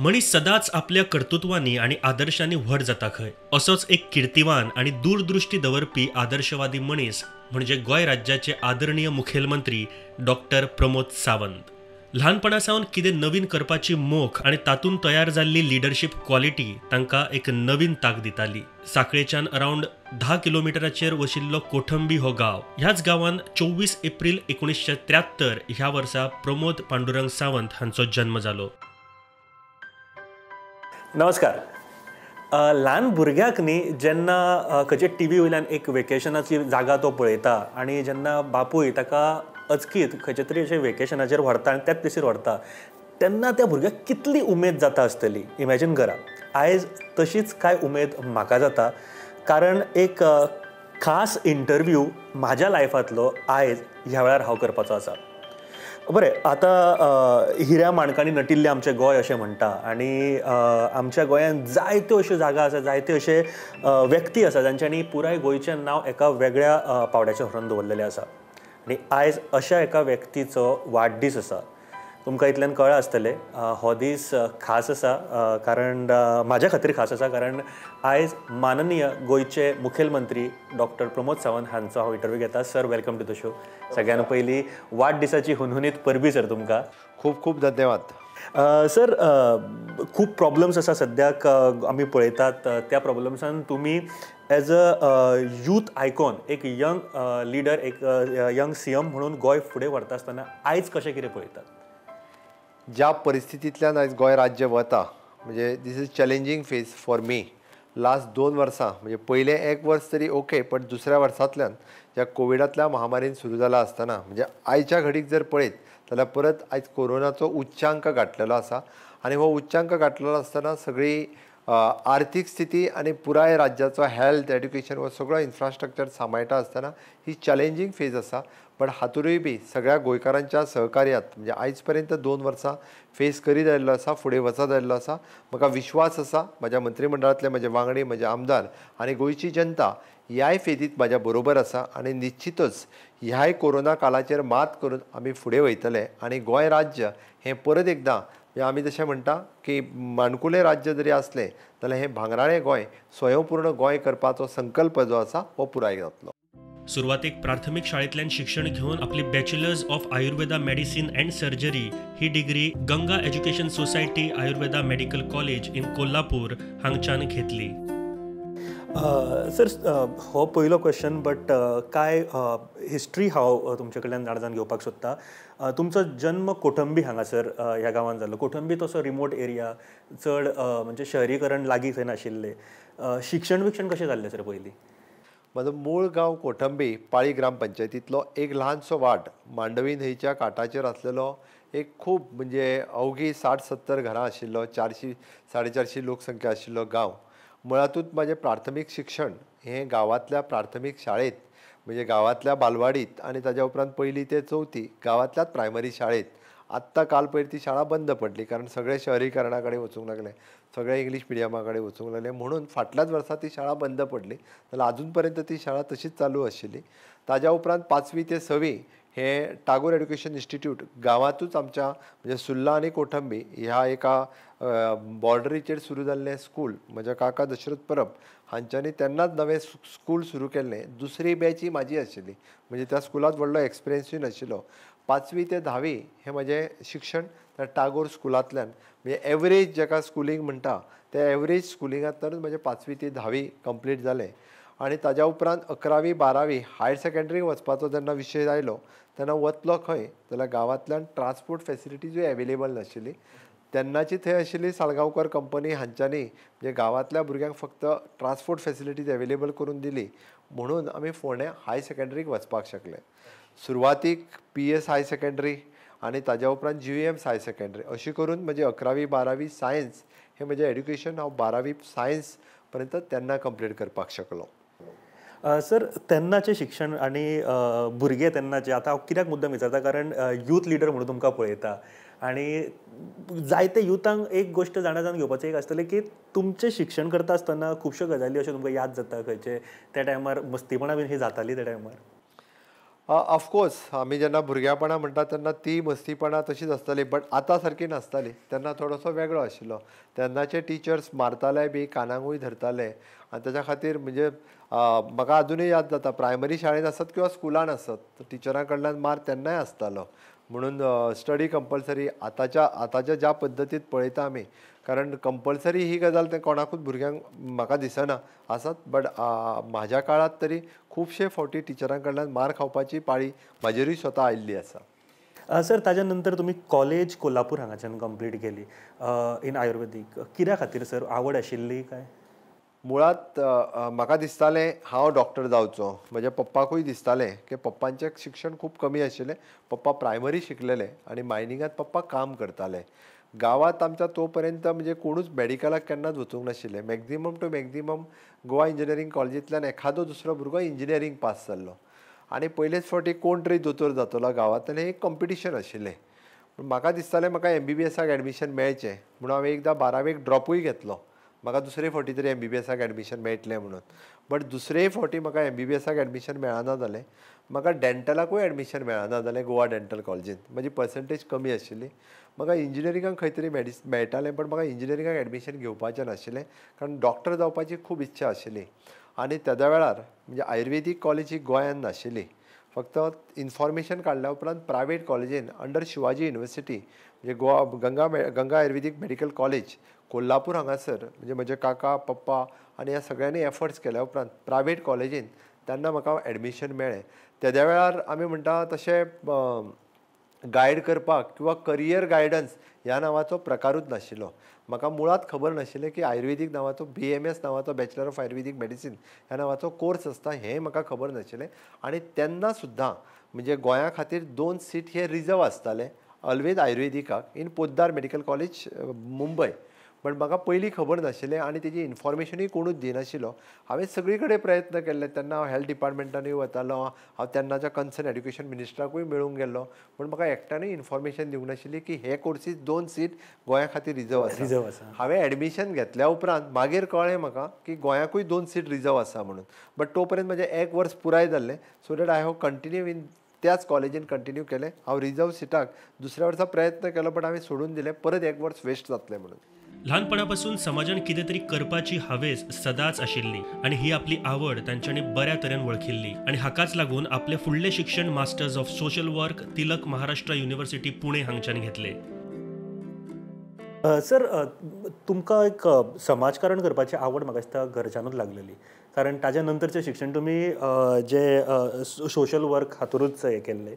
मनीस सदांच आपल्या कर्तृत्वांनी आनी आदर्शांनी व्हड जाता खंय. असोच एक किर्तिवान आनी दूरदृश्टी दवरपी आदर्शवादी मनीस म्हणजे गोंय राज्याचे आदरणीय मुखेलमंत्री डॉक्टर प्रमोद सावंत. ल्हानपणा सावन कितें नवीन करपाची मोख आनी तातूंत तयार जाल्ली लिडरशीप क्वॉलिटी तांकां एक नवीन तांक दिताली. साखळेच्यान अरावंड 10 किलोमिटराचेर वशिल्लो कोठंबी हो गांव. ह्याच गांवान 24 एप्रील 1973 ह्या वर्सा प्रमोद पांडुरंग सावंत हांचो जन्म जालो. नमस्कार. ल्हान भुरग्याक न्ही जेन्ना खंयचे टी व्ही वयल्यान एक वेकेशनाची जागा तो पळयता आनी जेन्ना बापूय ताका अचकीत खंयचे तरी अशें वेकेशनाचेर व्हरता आनी त्याच प्लेसीर व्हरता तेन्ना त्या भुरग्याक कितली उमेद जाता आसतली इमॅजीन करा. आयज तशीच कांय उमेद म्हाका जाता, कारण एक खास इंटरव्यू म्हाज्या लायफांतलो आयज ह्या वेळार हांव करपाचो आसा. बरें, आतां हिऱ्या माणकांनी नटिल्लें आमचें गोंय अशें म्हणटा आनी आमच्या गोंयांत जायत्यो अश्यो जागा आसा, जायते अशे व्यक्ती आसा जांच्यांनी पुराय गोंयचें नांव एका वेगळ्या पावड्याचेर व्हरून दवरलेलें आसा. आनी आयज अशा एका व्यक्तीचो वाडदीस आसा. तुमकां इतल्यान कळ्ळां आसतलें हो दीस खास आसा, कारण म्हाज्या खातीर खास आसा, कारण आयज माननीय गोंयचे मुखेलमंत्री डॉक्टर प्रमोद सावंत हांचो हांव इंटरव्यू घेता. Sir, welcome to the show. सगळ्यान पयलीं वाडदिसाची हुनहुनीत परबीं सर तुमकां. खूब खूब धन्यवाद. सर, खूब प्रॉब्लम्स आसा सद्याक आमी पळयतात. त्या प्रॉब्लम्सान तुमी एज अ यूथ आयकॉन, एक यंग लिडर, एक यंग सी एम म्हणून गोंय फुडें व्हरता आसतना आयज कशें कितें पळयतात? ज्या परिस्थितींतल्यान आयज गोंय राज्य वता, म्हणजे this is challenging phase for me. Last 2 वर्सां, म्हणजे पयलें एक वर्स तरी ओके, पण दुसऱ्या वर्सांतल्यान ज्या कोविडांतल्या महामारीन सुरू जाला आसतना, म्हणजे आयच्या घडीक जर पळयत जाल्यार परत आयज कोरोनाचो उच्चांक गांठलेलो आसा आनी हो उच्चांक गांठलेलो आसतना सगळी आर्थीक स्थिती आनी पुराय राज्याचो हेल्थ, एड्युकेशन हो सगळो इन्फ्रास्ट्रक्चर सांबाळटा आसतना ही चॅलेंजींग फेज आसा. पण हातूरूय बी सगळ्या गोंयकारांच्या सहकार्यात, म्हणजे आयज पर्यंत 2 वर्सां फेस करीत आयिल्लो आसा, फुडें वचत आयिल्लो आसा. म्हाका विश्वास आसा म्हज्या मंत्रीमंडळांतले म्हजे वांगडी, म्हजे आमदार आनी गोंयची जनता ह्याय फेदीत म्हाज्या बरोबर आसा आनी निश्चितच ह्याय कोरोना कालाचेर मात करून आमी फुडें वयतले आनी गोंय राज्य हें परत एकदां, म्हणजे आमी जशें म्हणटा की माणकुलें राज्य जरी आसलें जाल्यार हें भांगराळें गोंय, स्वयंपूर्ण गोंय करपाचो संकल्प जो आसा हो पुराय जातलो. सुरवातेक प्राथमीक शाळेंतल्यान शिक्षण घेवन आपली bachelors of Ayurveda medicine and surgery he degree Ganga education society Ayurveda medical college in Kolhapur हांगच्यान घेतली. सर, हो पयलो क्वेश्चन, बट कांय हिस्ट्री हांव तुमचे कडल्यान जाणा जावन घेवपाक सोदता. तुमचो जन्म कोठंबी हांगासर ह्या गांवांत जालो. कोठंबी तसो रिमोट एरिया, चड म्हणजे शहरीकरण लागीं थंय नाशिल्लें. शिक्षण विक्षण कशें जाल्लें सर पयलीं? म्हजो मूळ गांव कोठंबी, पाळी ग्रामपंचायतींतलो एक ल्हानसो वाट, मांडवी न्हंयच्या काठाचेर आसलेलो एक खूब म्हणजे अवघी 60-70 घरां आशिल्लो, 400 450 लोकसंख्या आशिल्लो गांव. मुळांतूच म्हाजें प्राथमीक शिक्षण हें गांवांतल्या प्राथमीक शाळेंत, म्हणजे गांवांतल्या बालवाडीत आनी ताज्या उपरांत 1ली ते 4थी गांवांतल्याच प्रायमरी शाळेंत. आत्तां काल पयर ती शाळा बंद पडली, कारण सगळे शहरीकरणा कडेन वचूंक लागले, सगळे इंग्लीश मिडियमा कडेन वचूंक लागले, म्हणून फाटल्याच वर्सा ती शाळा बंद पडली. जाल्यार आजून पर्यंत ती शाळा तशीच चालू आशिल्ली. ताज्या उपरांत 5वी ते 6वी हें टागोर एड्युकेशन इन्स्टिट्यूट गांवांतूच आमच्या, म्हणजे सुर्ला आनी कोठंबी ह्या एका बॉर्डरीचेर सुरू जाल्लें स्कूल. म्हज्या काका दशरथ परब हांच्यांनी तेन्नाच नवें स्कूल सुरू केल्लें. दुसरी बॅच ही म्हाजी आशिल्ली, म्हणजे त्या स्कुलांत व्हडलो एक्सपिरियन्सूय नाशिल्लो. 5वी ते 10वी हें म्हजें शिक्षण त्या टागोर स्कुलांतल्यान, म्हणजे एवरेज जाका स्कुलींग म्हणटा त्या एवरेज स्कुलिंगांतल्यानूच म्हजें 5वी ते 10वी कंप्लीट जालें. आनी ताज्या उपरांत 11वी 12वी हायर सेकेंडरीक वचपाचो जेन्ना विशय आयलो तेन्ना वतलो खंय जाल्यार गांवांतल्यान ट्रान्सपोर्ट फेसिलिटीजूय एवेलेबल नाशिल्ली. तेन्नाची थंय आशिल्ली साळगांवकर कंपनी हांच्यांनी म्हणजे गांवांतल्या भुरग्यांक फक्त ट्रान्सपोर्ट फेसिलिटीज एवेलेबल करून दिली, म्हणून आमी फोंडें हायर सेकेंडरीक वचपाक शकले. सुरवातीक पी एस हायर सेकेंडरी आनी ताज्या उपरांत जी एम हायर सेकेंडरी अशी करून म्हजी 11वी 12वी सायन्स हें म्हजें एड्युकेशन हांव 12वी सायन्स पर्यंत तेन्ना कंप्लीट करपाक शकलो. सर, तेन्नाचें शिक्षण आनी भुरगे तेन्नाचे, आतां हांव कित्याक मुद्दम विचारता, कारण यूथ लिडर म्हणून तुमकां पळयता आनी जायते युथांक एक गोश्ट जाणा जावन घेवपाचें एक आसतलें की तुमचें शिक्षण करता आसतना खुबश्यो गजाली अश्यो तुमकां याद जाता, खंयचे त्या टायमार मस्तीपणां बीन ही जाताली त्या टायमार? ऑफकोर्स आमी जेन्ना भुरग्यापणां म्हणटा तेन्ना ती मस्तीपणां तशीच आसताली, बट आतां सारकी नासताली. तेन्ना थोडोसो वेगळो आशिल्लो. तेन्नाचे टिचर्स मारताले बी, कानाकूय धरताले आनी ताच्या खातीर म्हणजे म्हाका आजुनूय याद जाता प्रायमरी शाळेंत आसत किंवा स्कुलान आसत टिचरां कडल्यान मार तेन्नाय आसतालो. म्हणून स्टडी कंपल्सरी आतांच्या आतांच्या ज्या पद्दतीत पळयता आमी, कारण कंपल्सरी ही गजाल तें कोणाकूच भुरग्यांक म्हाका दिसना आसत, बट म्हाज्या काळांत तरी खुबशे फावटी टिचरां कडल्यान मार खावपाची पाळी म्हाजेरूय स्वता आयिल्ली आसा. सर, ताज्या नंतर तुमी कॉलेज कोल्हापूर हांगाच्यान कंप्लीट केली इन आयुर्वेदीक. कित्या खातीर सर, आवड आशिल्ली काय? मुळांत म्हाका दिसतालें हांव डॉक्टर जावचो. म्हज्या पप्पाकूय दिसतालें की पप्पांचें शिक्षण खूब कमी आशिल्लें, पप्पा प्रायमरी शिकलेले आनी मायनिंगांत पप्पा काम करताले. गांवांत आमच्या तो पर्यंत म्हणजे कोणूच मेडिकलाक केन्नाच वचूंक नाशिल्ले. Maximum to maximum Goa engineering कॉलेजींतल्यान एखादो दुसरो भुरगो इंजिनियरींग पास जाल्लो आनी पयलेच फावटी कोण तरी दोतोर जातलो गांवांतल्यान, एक कॉम्पिटिशन आशिल्लें. पूण म्हाका दिसतालें म्हाका MBBSाक एडमिशन मेळचें म्हणून हांवें एकदां बारावेक ड्रॉपूय घेतलो, म्हाका दुसरे फावटी तरी MBBSाक एडमिशन मेळटलें म्हणून. बट दुसरेय फावटी म्हाका MBBSाक एडमिशन मेळना जालें. म्हाका डॅन्टलाकूय एडमिशन मेळना जालें गोवा डॅन्टल कॉलेजींत, म्हजी पर्संटेज कमी आशिल्ली. म्हाका इंजिनियरिंगाक खंय तरी मेळटालें, बट म्हाका इंजिनियरिंगाक एडमिशन घेवपाचें नाशिल्लें, कारण डॉक्टर जावपाची खूब इच्छा आशिल्ली. आनी तेद्या वेळार म्हणजे आयुर्वेदीक कॉलेज ही गोंयांत नाशिल्ली. फक्त इन्फॉर्मेशन काडल्या उपरांत प्रायवेट कॉलेजीन अंडर शिवाजी युनिवर्सिटी म्हणजे गोवा गंगा आयुर्वेदीक मेडिकल कॉलेज कोल्हापूर हांगासर म्हणजे म्हजे काका पप्पा आनी ह्या सगळ्यांनी एफर्ट्स केल्या उपरांत प्रायवेट कॉलेजीन तेन्ना म्हाका एडमिशन मेळ्ळें. तेद्या वेळार आमी म्हणटा तशें गायड करपाक किंवा करियर गायडन्स ह्या नांवाचो प्रकारूच नाशिल्लो. म्हाका मुळांत खबर नाशिल्लें की आयुर्वेदीक नांवाचो BMS नांवाचो बॅचलर ऑफ आयुर्वेदीक मेडिसीन ह्या नांवाचो कोर्स आसता हें म्हाका खबर नाशिल्लें. आनी तेन्ना सुद्दां म्हणजे गोंया खातीर 2 सीट हे रिजर्व आसताले always आयुर्वेदिकाक in Podar medical college Mumbai. But म्हाका पयलीं खबर नाशिल्लें आनी तेजी इन्फॉर्मेशनूय कोणूच दिनाशिल्लो. हांवें सगळी कडेन प्रयत्न केल्ले. तेन्ना हांव हेल्थ डिपार्टमेंटानूय वतालो, हांव तेन्नाच्या कन्सर्न एड्युकेशन मिनिस्टराकूय मेळूंक गेल्लो, पूण म्हाका एकट्यानूय इन्फॉर्मेशन दिवंक नाशिल्ली की हे कोर्सीस 2 सीट गोंया खातीर रिजर्व आसा. हांवें एडमिशन घेतल्या उपरांत मागीर कळ्ळें म्हाका की गोंयाकूय 2 सीट रिजर्व आसा म्हणून. बट तो पर्यंत म्हजें 1 वर्स पुराय जाल्लें, so that I have continue in त्याच कॉलेजीन कंटिन्यू केलें. हांव रिजर्व सिटाक दुसऱ्या वर्सा प्रयत्न केलो, बट हांवें सोडून दिलें, परत 1 वर्स वेस्ट जातलें म्हणून. ल्हानपणापासून समाजान कितें तरी करपाची हावेस सदांच आशिल्ली आनी ही आपली आवड तांच्यांनी बऱ्या तरेन वळखिल्ली आनी हाकाच लागून आपलें फुडलें शिक्षण masters of social work Tilak Maharashtra university Pune हांगच्यान घेतले. सर, तुमकां एक समाजकारण करपाची आवड म्हाका दिसता घरच्यानूच लागलेली, कारण ताज्या नंतरचें शिक्षण तुमी जे सोशल वर्क हातूंतच हें केल्लें.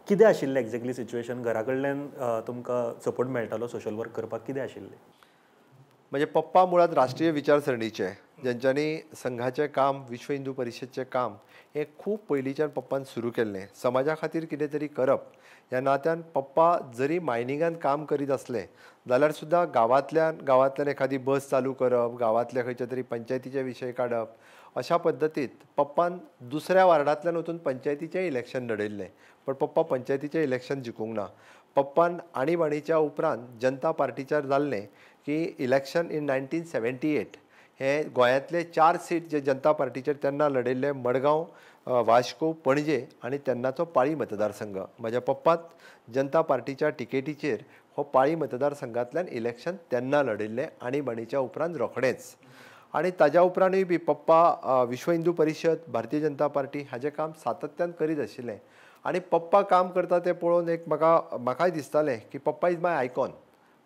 कितें आशिल्लें एक्झॅक्टली सिच्युएशन? घरा कडल्यान तुमकां सपोर्ट मेळटालो सोशल वर्क करपाक? कितें आशिल्लें? म्हणजे पप्पा मुळांत राष्ट्रीय विचारसरणीचे, ज्यांच्यांनी संघाचें काम, विश्व हिंदू परिशदचें काम हें खूब पयलींच्यान पप्पान सुरू केल्लें. समाजा खातीर कितें तरी करप ह्या नात्यान पप्पा जरी मायनिंगान काम करीत आसले जाल्यार सुद्दां गांवांतल्यान एखादी बस चालू करप, गांवांतल्या खंयच्या तरी पंचायतीचे विशय काडप, अशा पद्दतीत पप्पान दुसऱ्या वार्डांतल्यान वचून पंचायतीचें इलेक्शन लढयल्लें. पण पप्पा पंचायतीचें इलेक्शन जिखूंक ना. पप्पान आणीबाणीच्या उपरांत जनता पार्टीच्यार जाल्लें की इलेक्शन इन 1978 हे गोंयांतले 4 सीट जे जनता पार्टीचेर तेन्ना लढयल्ले, मडगांव, वास्को, पणजे आनी तेन्नाचो पाळी मतदारसंघ. म्हज्या पप्पान जनता पार्टीच्या टिकेटीचेर हो पाळी मतदारसंघांतल्यान इलेक्शन तेन्ना लढयल्लें आणीबाणीच्या उपरांत रोखडेंच. आनी ताज्या उपरांतूय बी पप्पा विश्व हिंदू परिशद, भारतीय जनता पार्टी हाजें काम सातत्यान करीत आशिल्लें. आनी पप्पा काम करता तें पळोवन एक म्हाकाय दिसतालें की पप्पा is my icon.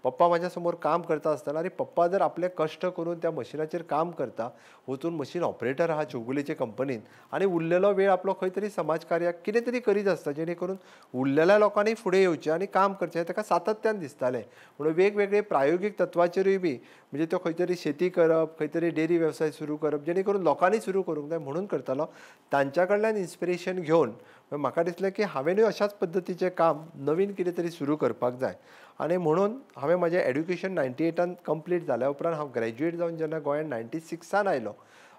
पप्पा म्हाज्या समोर काम करता आसतना आनी पप्पा जर आपले कश्ट करून त्या मशिनाचेर काम करता, वचून मशीन ऑपरेटर आहा चौगुलेचे कंपनीन, आनी उरलेलो वेळ आपलो खंय तरी समाज कार्याक कितें तरी करीत आसता, जेणे करून उरलेल्या लोकांनी फुडें येवचें आनी काम करचें हें ताका सातत्यान दिसतालें. म्हणून वेगवेगळे प्रायोगीक तत्वाचेरूय बी म्हणजे तो खंय तरी शेती करप, खंय तरी डेअरी वेवसाय सुरू करप, जेणे करून लोकांनी सुरू करूंक जाय म्हणून करतालो. तांच्या कडल्यान इन्स्पिरेशन घेवन म्हाका दिसलें की हांवेंनूय अशाच पद्दतीचें काम नवीन कितें तरी सुरू करपाक जाय. आनी म्हणून हांवें म्हजें एड्युकेशन 98 कंप्लीट जाल्या उपरांत हांव ग्रॅज्युएट जावन जेन्ना गोंयांत 96 आयलो,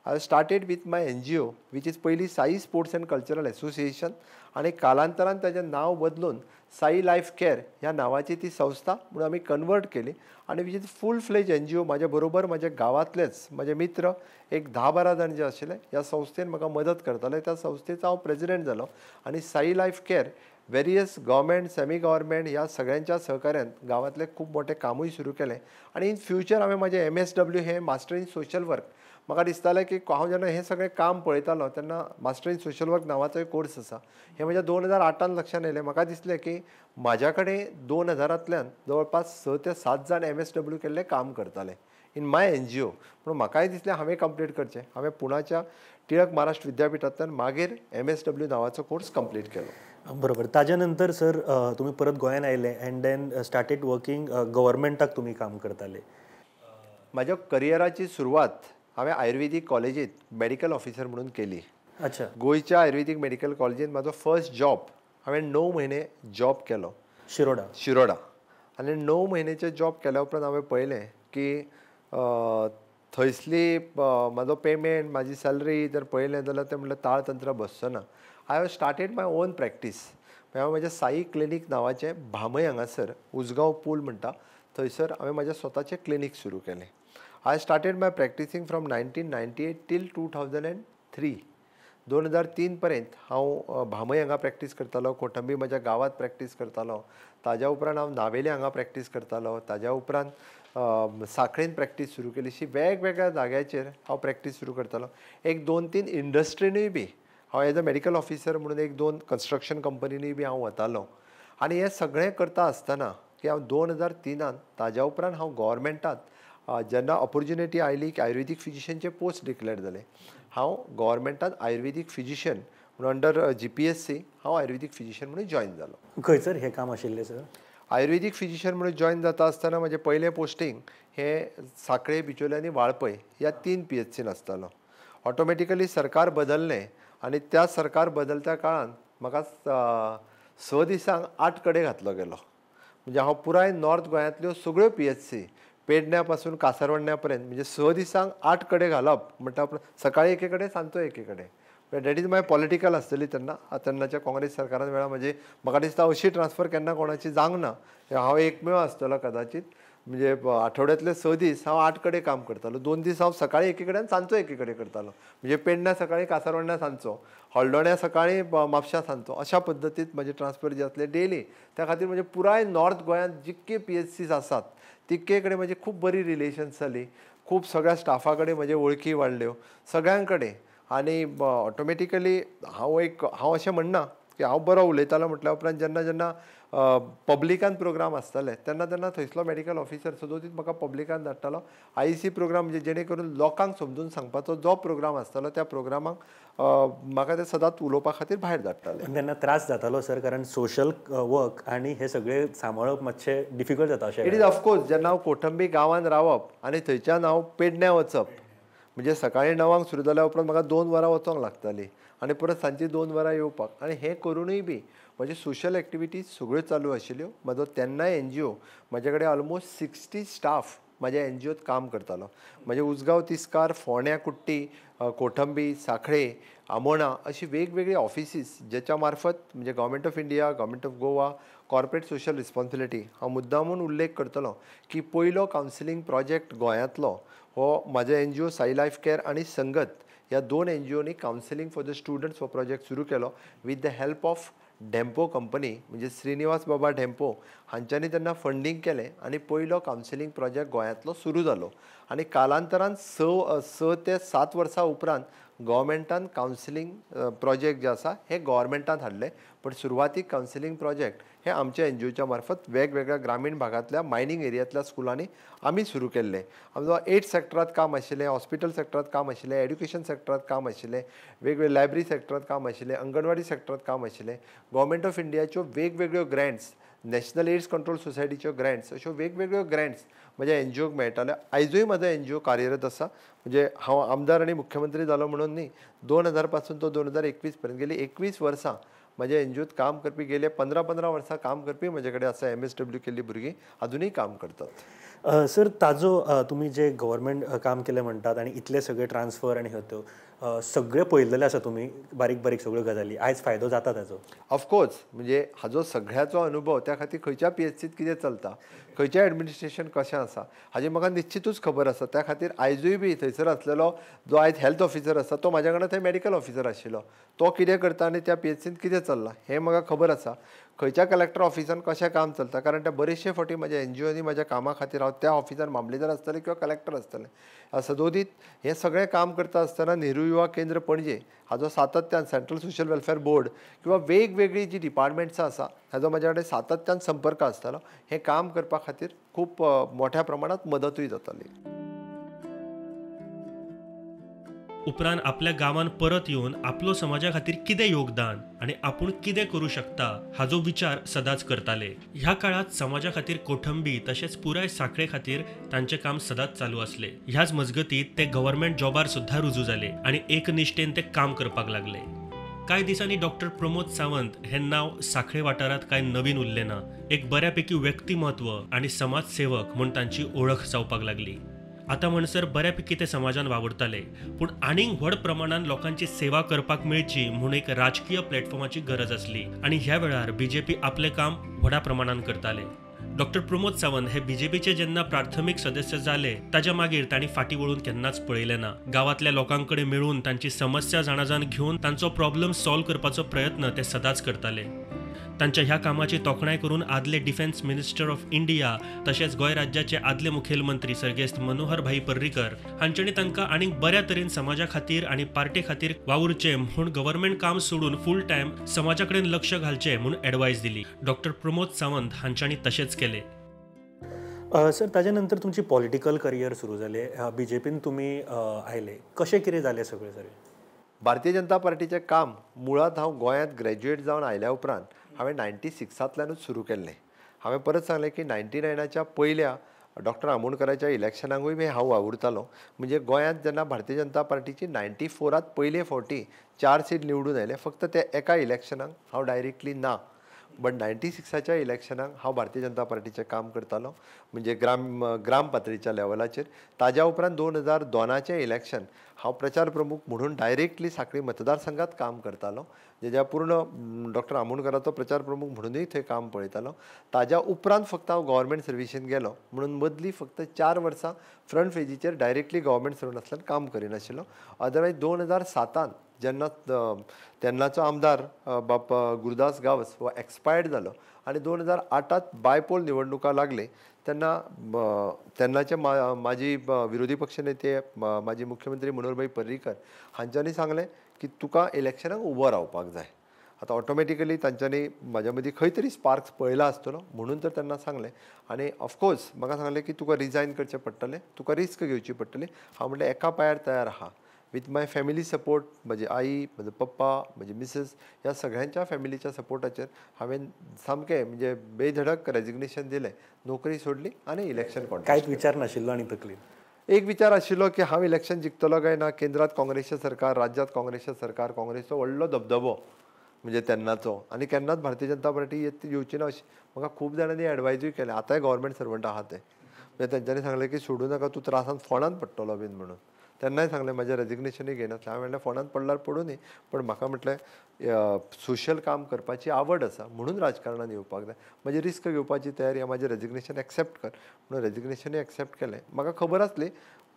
I started with my NGO which is पयलीं Sai sports and cultural association आनी कालांतरान ताजें नांव बदलून साई लायफ केअर ह्या नांवाची ती संस्था म्हणून आमी कन्वर्ट केली आनी which is full fledge NGO. म्हाज्या बरोबर म्हाज्या गांवांतलेच म्हाजे मित्र एक 10-12 जाण जे आशिल्ले ह्या संस्थेन म्हाका मदत करताले. त्या संस्थेचो हांव प्रेजिडेंट जालो आनी Sai life care various government semi government ह्या सगळ्यांच्या सहकार्यान गांवांतलें खूब मोठें कामूय सुरू केलें. आनी इन फ्युचर हांवें म्हाजें MSW हें मास्टर इन सोशल वर्क, म्हाका दिसतालें की हांव जेन्ना हें सगळें काम पळयतालो तेन्ना मास्टर इन सोशल वर्क नांवाचो एक कोर्स आसा, हें म्हज्या 2008 लक्षांत येयलें. म्हाका दिसलें की म्हाज्या कडेन 2000तल्यान जवळपास 6 ते 7 जाण MSW केल्लें काम करताले इन my NGO. पूण म्हाकाय दिसलें हांवें कंप्लीट करचें. हांवें पुण्याच्या टिळक महाराष्ट्र विद्यापिठांतल्यान मागीर MSW नांवाचो कोर्स कंप्लीट केलो. बरोबर. ताज्या नंतर सर तुमी परत गोंयान आयले अँड then started working, गव्हर्मेंटाक तुमी काम करताले. म्हाज्या करियराची सुरवात हांवें आयुर्वेदीक कॉलेजींत मेडिकल ऑफिसर म्हणून केली. अच्छा. गोंयच्या आयुर्वेदीक मेडिकल कॉलेजींत म्हाजो फर्स्ट जॉब, हांवें 9 म्हयने जॉब केलो शिरोडा. शिरोडा. आनी 9 म्हयन्याचे जॉब केल्या उपरांत हांवें पळयलें की थंयसली म्हाजो पेमेंट, म्हाजी सॅलरी जर पळयलें जाल्यार तें म्हणल्यार ताळतंत्र बसचो ना. I have started my own practice. हांवें म्हजें साई क्लिनीक नांवाचें भामय हांगासर उजगांव पूल म्हणटा थंयसर हांवें म्हाजें स्वताचें क्लिनीक सुरू केलें. I started my practicing from 1998 till 2003. 2003 पर्यंत हांव भामय हांगा प्रॅक्टीस करतालो, कोठंबी म्हज्या गांवांत प्रॅक्टीस करतालो, ताज्या उपरांत हांव नावेले हांगा प्रॅक्टीस करतालो, ताज्या उपरांत साखळेन प्रॅक्टीस सुरू केली. अशी वेगवेगळ्या जाग्याचेर हांव प्रॅक्टीस सुरू करतालो. एक 2-3 इंडस्ट्रीनूय बी हांव एज अ मेडिकल ऑफिसर म्हणून 1-2 कन्स्ट्रक्शन कंपनीनूय बी हांव वतालो. आनी हें सगळें करता आसतना की हांव 2003 ताज्या उपरांत हांव गव्हर्मेंटांत जेन्ना ऑपॉर्च्युनिटी आयली की आयुर्वेदीक फिजिशियनचे पोस्ट डिक्लेअर जाले, हांव गव्हर्मेंटांत आयुर्वेदीक फिजिशियन म्हणून अंडर GPSC हांव आयुर्वेदीक फिजिशियन म्हणून जॉयन जालो. खंयसर हें काम आशिल्लें सर? आयुर्वेदीक फिजिशियन म्हणून जॉयन जाता आसतना म्हजें पयलें पोस्टींग हें साखळे, बिचोले आनी वाळपय ह्या 3 PHCन आसतालो. ऑटोमॅटिकली सरकार बदललें आनी त्या सरकार बदलत्या काळान म्हाका 6 दिसांक 8 कडेन घातलो गेलो. म्हणजे हांव पुराय नॉर्थ गोंयांतल्यो सगळ्यो PHC पेडण्या पासून कासारवण्या पर्यंत, म्हणजे 6 दिसांक 8 कडेन घालप म्हणटा सकाळी एके कडेन सांजचो एके कडेन. That is my political आसतली तेन्ना, तेन्नाच्या काँग्रेस सरकारान वेळार म्हणजे म्हाका दिसता अशी ट्रान्सफर केन्ना कोणाची जावंक ना, हांव एकमेव आसतलो कदाचित. म्हणजे आठवड्यांतले 6 दीस हांव 8 कडेन काम करतालो. 2 दीस हांव सकाळी एके कडेन सांजचो एके कडेन करतालो. म्हणजे पेडण्या सकाळी, कासारवण्या सांजचो, हळदोण्या सकाळी, म्हापशा सांजचो, अशा पद्दतीत म्हजे ट्रान्सफर जे आसले डेली. त्या खातीर म्हणजे पुराय नॉर्थ गोंयांत जितके PHCs आसात तितके कडेन म्हजी खूब बरी रिलेशन्स जाली, खूब सगळ्या स्टाफा कडेन म्हज्यो वळखी वाडल्यो सगळ्यां कडेन. आनी ऑटोमॅटिकली हांव अशें म्हणना की हांव बरो उलयतालो म्हटल्या उपरांत जेन्ना जेन्ना पब्लिकान प्रोग्राम आसताले तेन्ना तेन्ना थंयसलो मेडिकल ऑफिसर सदोतीत म्हाका पब्लिकान धाडटालो. IEC programme म्हणजे जेणे करून लोकांक समजून सांगपाचो जो प्रोग्राम आसतालो त्या प्रोग्रामाक म्हाका ते सदांच उलोवपा खातीर भायर धाडटाले. तेन्ना त्रास जातालो सर, कारण सोशल वर्क आनी हे सगळे सांबाळप मातशें डिफिकल्ट जाता अशें. It is of course. जेन्ना हांव कोठंबी गांवांत रावप आनी थंयच्यान हांव पेडण्यां वचप, म्हणजे सकाळी 9 सुरू जाल्या उपरांत म्हाका 2 वरां वचोंक लागतालीं आनी परत सांजची 2 वरां येवपाक. आनी हें करुनूय बी म्हजे सोशल एक्टिविटीज सगळ्यो चालू आशिल्ल्यो. म्हजो तेन्नाय NGO, म्हजे कडेन ऑलमोस्ट 60 स्टाफ म्हज्या NGOत काम करतालो. म्हजे उजगांव, तिस्कार, फोंड्या, कुट्टी, कोठंबी, साखळे, आमोणा अशी वेगवेगळी ऑफिसीस ज्याच्या मार्फत म्हणजे government of India, government of Goa, corporate social responsibility. हांव मुद्दामून उल्लेख करतलो की पयलो कावन्सिलींग प्रोजेक्ट गोंयांतलो हो म्हाज्या NGO Sai life care आनी संगत ह्या 2 NGOनी कावन्सिलींग फॉर the students हो प्रोजेक्ट सुरू केलो with the help of Dempo company, म्हणजे श्रीनिवास बाबा ढेंपो हांच्यांनी तेन्ना फंडींग केलें आनी पयलो कावन्सिलींग प्रोजेक्ट गोंयांतलो सुरू जालो. आनी कालांतरान 6 ते 7 वर्सां उपरांत गव्हर्मेंटान कावन्सिलींग प्रोजेक्ट जे आसा हे गव्हर्मेंटान हाडले, पण सुरवातीक कावन्सिलींग प्रोजेक्ट हे आमच्या एनजीओच्या मार्फत वेगवेगळ्या ग्रामीण भागांतल्या मायनींग एरियांतल्या स्कुलांनी आमी सुरू केल्ले. आमचो 8 सेक्टरांत काम आशिल्लें, हॉस्पिटल सेक्टरांत काम आशिल्लें, एड्युकेशन सेक्टरांत काम आशिल्लें, वेगवेगळे लायब्ररी सेक्टरांत काम आशिल्लें, अंगणवाडी सेक्टरांत काम आशिल्लें. गव्हर्मेंट ऑफ इंडियाच्यो वेगवेगळ्यो ग्रँट्स, नॅशनल एड्स कंट्रोल सोसायटीच्यो ग्रँट्स, अश्यो वेगवेगळ्यो ग्रँट्स म्हज्या एनजीओक मेळटाल्यो. आयजूय म्हजो एनजीओ कार्यरत आसा. म्हणजे हांव आमदार आनी मुख्यमंत्री जालो म्हणून न्ही, 2000 पासून तो 2021 पर्यंत गेली 21 वर्सां म्हज्या एनजीओत काम करपी, गेले 15-15 वर्सां काम करपी म्हजे कडेन आसा. MSW केल्ली भुरगीं अजुनूय काम करतात. सर ताजो तुमी जे गव्हर्मेंट काम केलें म्हणटात आनी इतले सगळे ट्रान्सफर आनी ह्यो सगळे पळयल्लेले आसा तुमी बारीक बारीक सगळ्यो गजाली, आयज फायदो जाता ताजो? ऑफकोर्स, म्हणजे हाजो सगळ्याचो अनुभव त्या खातीर खंयच्या PHCत कितें चलता, खंयचें एडमिनिस्ट्रेशन कशें आसा हाजी म्हाका निश्चितूच खबर आसा. त्या खातीर आयजूय बी थंयसर आसलेलो जो आयज हेल्थ ऑफिसर आसा तो म्हाज्या कडेन थंय मेडिकल ऑफिसर आशिल्लो, तो कितें करता आनी त्या PHCत कितें चल्लां हें म्हाका खबर आसा. खंयच्या कलेक्टर ऑफिसान कशें काम चलता, कारण त्या बरेचशे फावटी म्हाज्या NGOनी म्हाज्या कामा खातीर हांव त्या ऑफिसान मामलेदार आसतलें किंवा कलेक्टर आसतलें. सदोदीत हें सगळें काम करता आसतना नेहरू युवा केंद्र पणजे हाजो सातत्यान सेंट्रल सोशल वेलफेअर बोर्ड किंवा वेगवेगळी जी डिपार्टमेंट्सां आसा हाजो म्हाज्या कडेन सातत्यान संपर्क आसतालो. हें काम करपा खातीर खूब मोठ्या प्रमाणांत मदतूय जाताली. उपरांत आपल्या गांवान परत येवन आपलो समाजा खातीर कितें योगदान आनी आपूण कितें करूं शकता हाजो विचार सदांच करताले. ह्या काळांत समाजा खातीर कोठंबी तशेंच पुराय साखळे खातीर तांचें काम सदांच चालू आसलें. ह्याच मजगतीत ते गव्हर्मेंट जॉबार सुद्दां रुजू जाले आनी एकनिश्ठेन ते काम करपाक लागले. कांय दिसांनी डॉक्टर प्रमोद सावंत हे नांव साखळे वाठारांत कांय नवीन उरलें ना. एक बऱ्यापैकी व्यक्तिमत्व आनी समाजसेवक म्हूण तांची ओळख जावपाक लागली. आतां म्हणसर बऱ्यापैकी ते समाजान वावुरताले, पूण आनीक व्हड प्रमाणान लोकांची सेवा करपाक मेळची म्हूण एक राजकीय प्लॅटफॉर्माची गरज आसली आनी ह्या वेळार बीजेपी आपलें काम व्हडा प्रमाणान करताले. डॉक्टर प्रमोद सावंत हे बीजेपीचे जेन्ना प्राथमीक सदस्य जाले ताज्या मागीर तांणी फाटीं वळून केन्नाच पळयलें ना. गांवांतल्या लोकां कडेन मेळून तांची समस्या जाणाजाण घेवन तांचो प्रॉब्लम सॉल्व करपाचो प्रयत्न ते सदांच करताले. तांच्या ह्या कामाची तोखणाय करून आदले डिफेन्स मिनिस्टर ऑफ इंडिया तशेंच गोंय राज्याचे आदले मुखेलमंत्री सर्गेस्त मनोहर भाई पर्रीकर हांच्यांनी तांकां आनीक बऱ्या तरेन समाजा खातीर आनी पार्टे खातीर वावुरचें म्हूण गव्हर्मेंट काम सोडून फूल टायम समाजा कडेन लक्ष घालचें म्हूण एडवायस दिली. डॉक्टर प्रमोद सावंत हांच्यांनी तशेंच केलें. सर ताज्या नंतर तुमची पॉलिटिकल करियर सुरू जालें, बीजेपीन तुमी आयले, कशें कितें जालें सगळें सर? भारतीय जनता पार्टीचें काम मुळांत हांव गोंयांत ग्रॅज्युएट जावन आयल्या उपरांत हांवें 96तांतल्यानूच सुरू केल्लें. हांवें परत सांगलें की 99च्या पयल्या डॉक्टर आमोणकराच्या इलेक्शनाकूय बी हांव वावुरतालो. म्हणजे गोंयांत जेन्ना भारतीय जनता पार्टीची 94त पयले फावटी 4 सीट निवडून आयले, फक्त ते एका इलेक्शनाक हांव डायरेक्टली ना, बट 96च्या इलेक्शनाक हांव भारतीय जनता पार्टीचें काम करतालो, म्हणजे ग्राम पातळीच्या लेवलाचेर. ताज्या उपरांत 2002चें इलेक्शन हांव प्रचार प्रमुख म्हणून डायरेक्टली साखळी मतदारसंघात काम करतालो, जेज्या पूर्ण डॉक्टर आमोणकराचो प्रचार प्रमुख म्हणूनय थंय काम पळयतालो. ताज्या उपरांत फक्त हांव गव्हर्मेंट सर्विसीन गेलो म्हणून मदली फक्त 4 वर्सां फ्रंट फेजीचेर डायरेक्टली गव्हर्मेंट सर्वंट आसल्यान काम करिनाशिल्लो. अदरवायज 2007 जेन्ना तेन्नाचो आमदार बाप गुरुदास गांवस हो एक्सपायर्ड जालो आनी 2008 बायपोल निवडणुका लागले तेन्ना तेन्नाचे माजी विरोधी पक्ष नेते माजी मुख्यमंत्री मनोहरभाई पर्रीकर हांच्यांनी सांगलें की तुका इलेक्शनाक उबो रावपाक जाय. आतां ऑटोमॅटिकली तांच्यांनी म्हाज्या मदीं खंय तरी स्पार्क्स पळयला आसतलो म्हणून तर तेन्ना सांगलें. आनी ऑफकोर्स म्हाका सांगलें की तुका रिजायन करचें पडटलें, तुका रिस्क घेवची पडटली. हांव म्हणलें एका पांयार तयार आहा, विथ my family support, म्हजी आई, म्हजो पप्पा, म्हजी मिसेस ह्या सगळ्यांच्या फॅमिलीच्या सपोर्टाचेर हांवें सामकें म्हणजे बेधडक रेजिग्नेशन दिलें, नोकरी सोडली आनी इलेक्शन कॉन्टेस्ट. कांयच विचार नाशिल्लो आनी तकलेन एक विचार आशिल्लो की हांव इलेक्शन जिखतलो काय ना. केंद्रात काँग्रेसचें सरकार, राज्यांत काँग्रेसचें सरकार, काँग्रेसचो व्हडलो दबदबो म्हणजे तेन्नाचो, आनी केन्नाच भारतीय जनता पार्टी येवची ना अशें म्हाका खूब जाणांनी एडवायजूय केलें. आतांय गव्हर्मेंट सर्वंट आहा ते, म्हणजे तेंच्यांनी सांगलें की सोडूं नाका, तूं त्रासान फोंडांत पडटलो बीन म्हणून. तेन्नाय सांगलें म्हाजें रेजिग्नेशनूय घेयनासलें. हांवें म्हणलें फोंडांत पडल्यार पडूं न्ही, पण म्हाका म्हटलें सोशल काम करपाची आवड आसा म्हणून राजकारणान येवपाक जाय, म्हजी रिस्क घेवपाची तयारी आहा, म्हाजें रेजिग्नेशन एक्सेप्ट कर म्हणून रेजिग्नेशनूय एक्सेप्ट केलें. म्हाका खबर आसली,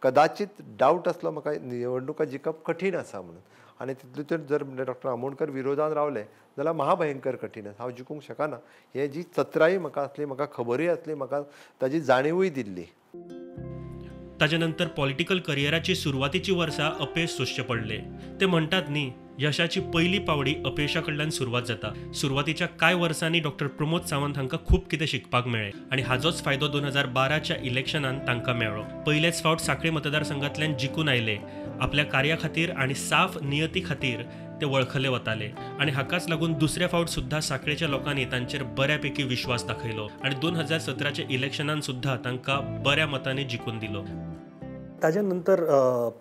कदाचित डावट आसलो म्हाका निवडणुका जिखप कठीण आसा म्हणून, आनी तितूंत जर डॉक्टर आमोणकर विरोधान रावले जाल्यार महाभयंकर कठीण आसा, हांव जिखूंक शकना हे जी चत्राय म्हाका आसली, म्हाका खबरूय आसली, म्हाका ताजी जाणीवूय दिल्ली. ताज्या नंतर पॉलिटिकल करियराची सुरवातीची वर्सां अपेश सोंसचें पडलें. ते म्हणटात न्ही, यशाची पयली पावडी अपेशा कडल्यान सुरवात जाता. सुरवातीच्या कांय वर्सांनी डॉक्टर प्रमोद सावंत हांकां खूब कितें शिकपाक मेळ्ळें आनी हाजोच फायदो 2012च्या इलेक्शनान तांकां मेळ्ळो. पयलेच फावट साखळे मतदारसंघांतल्यान जिखून आयले. आपल्या कार्या खातीर आनी साफ नियती खातीर ते वळखले वताले आनी हाकाच लागून दुसऱ्या फावट सुद्दां साखळेच्या लोकांनी तांचेर बऱ्यापैकी विश्वास दाखयलो आनी 2017च्या इलेक्शनान सुद्दां तांकां बऱ्या मतांनी जिखून दिलो. ताज्या नंतर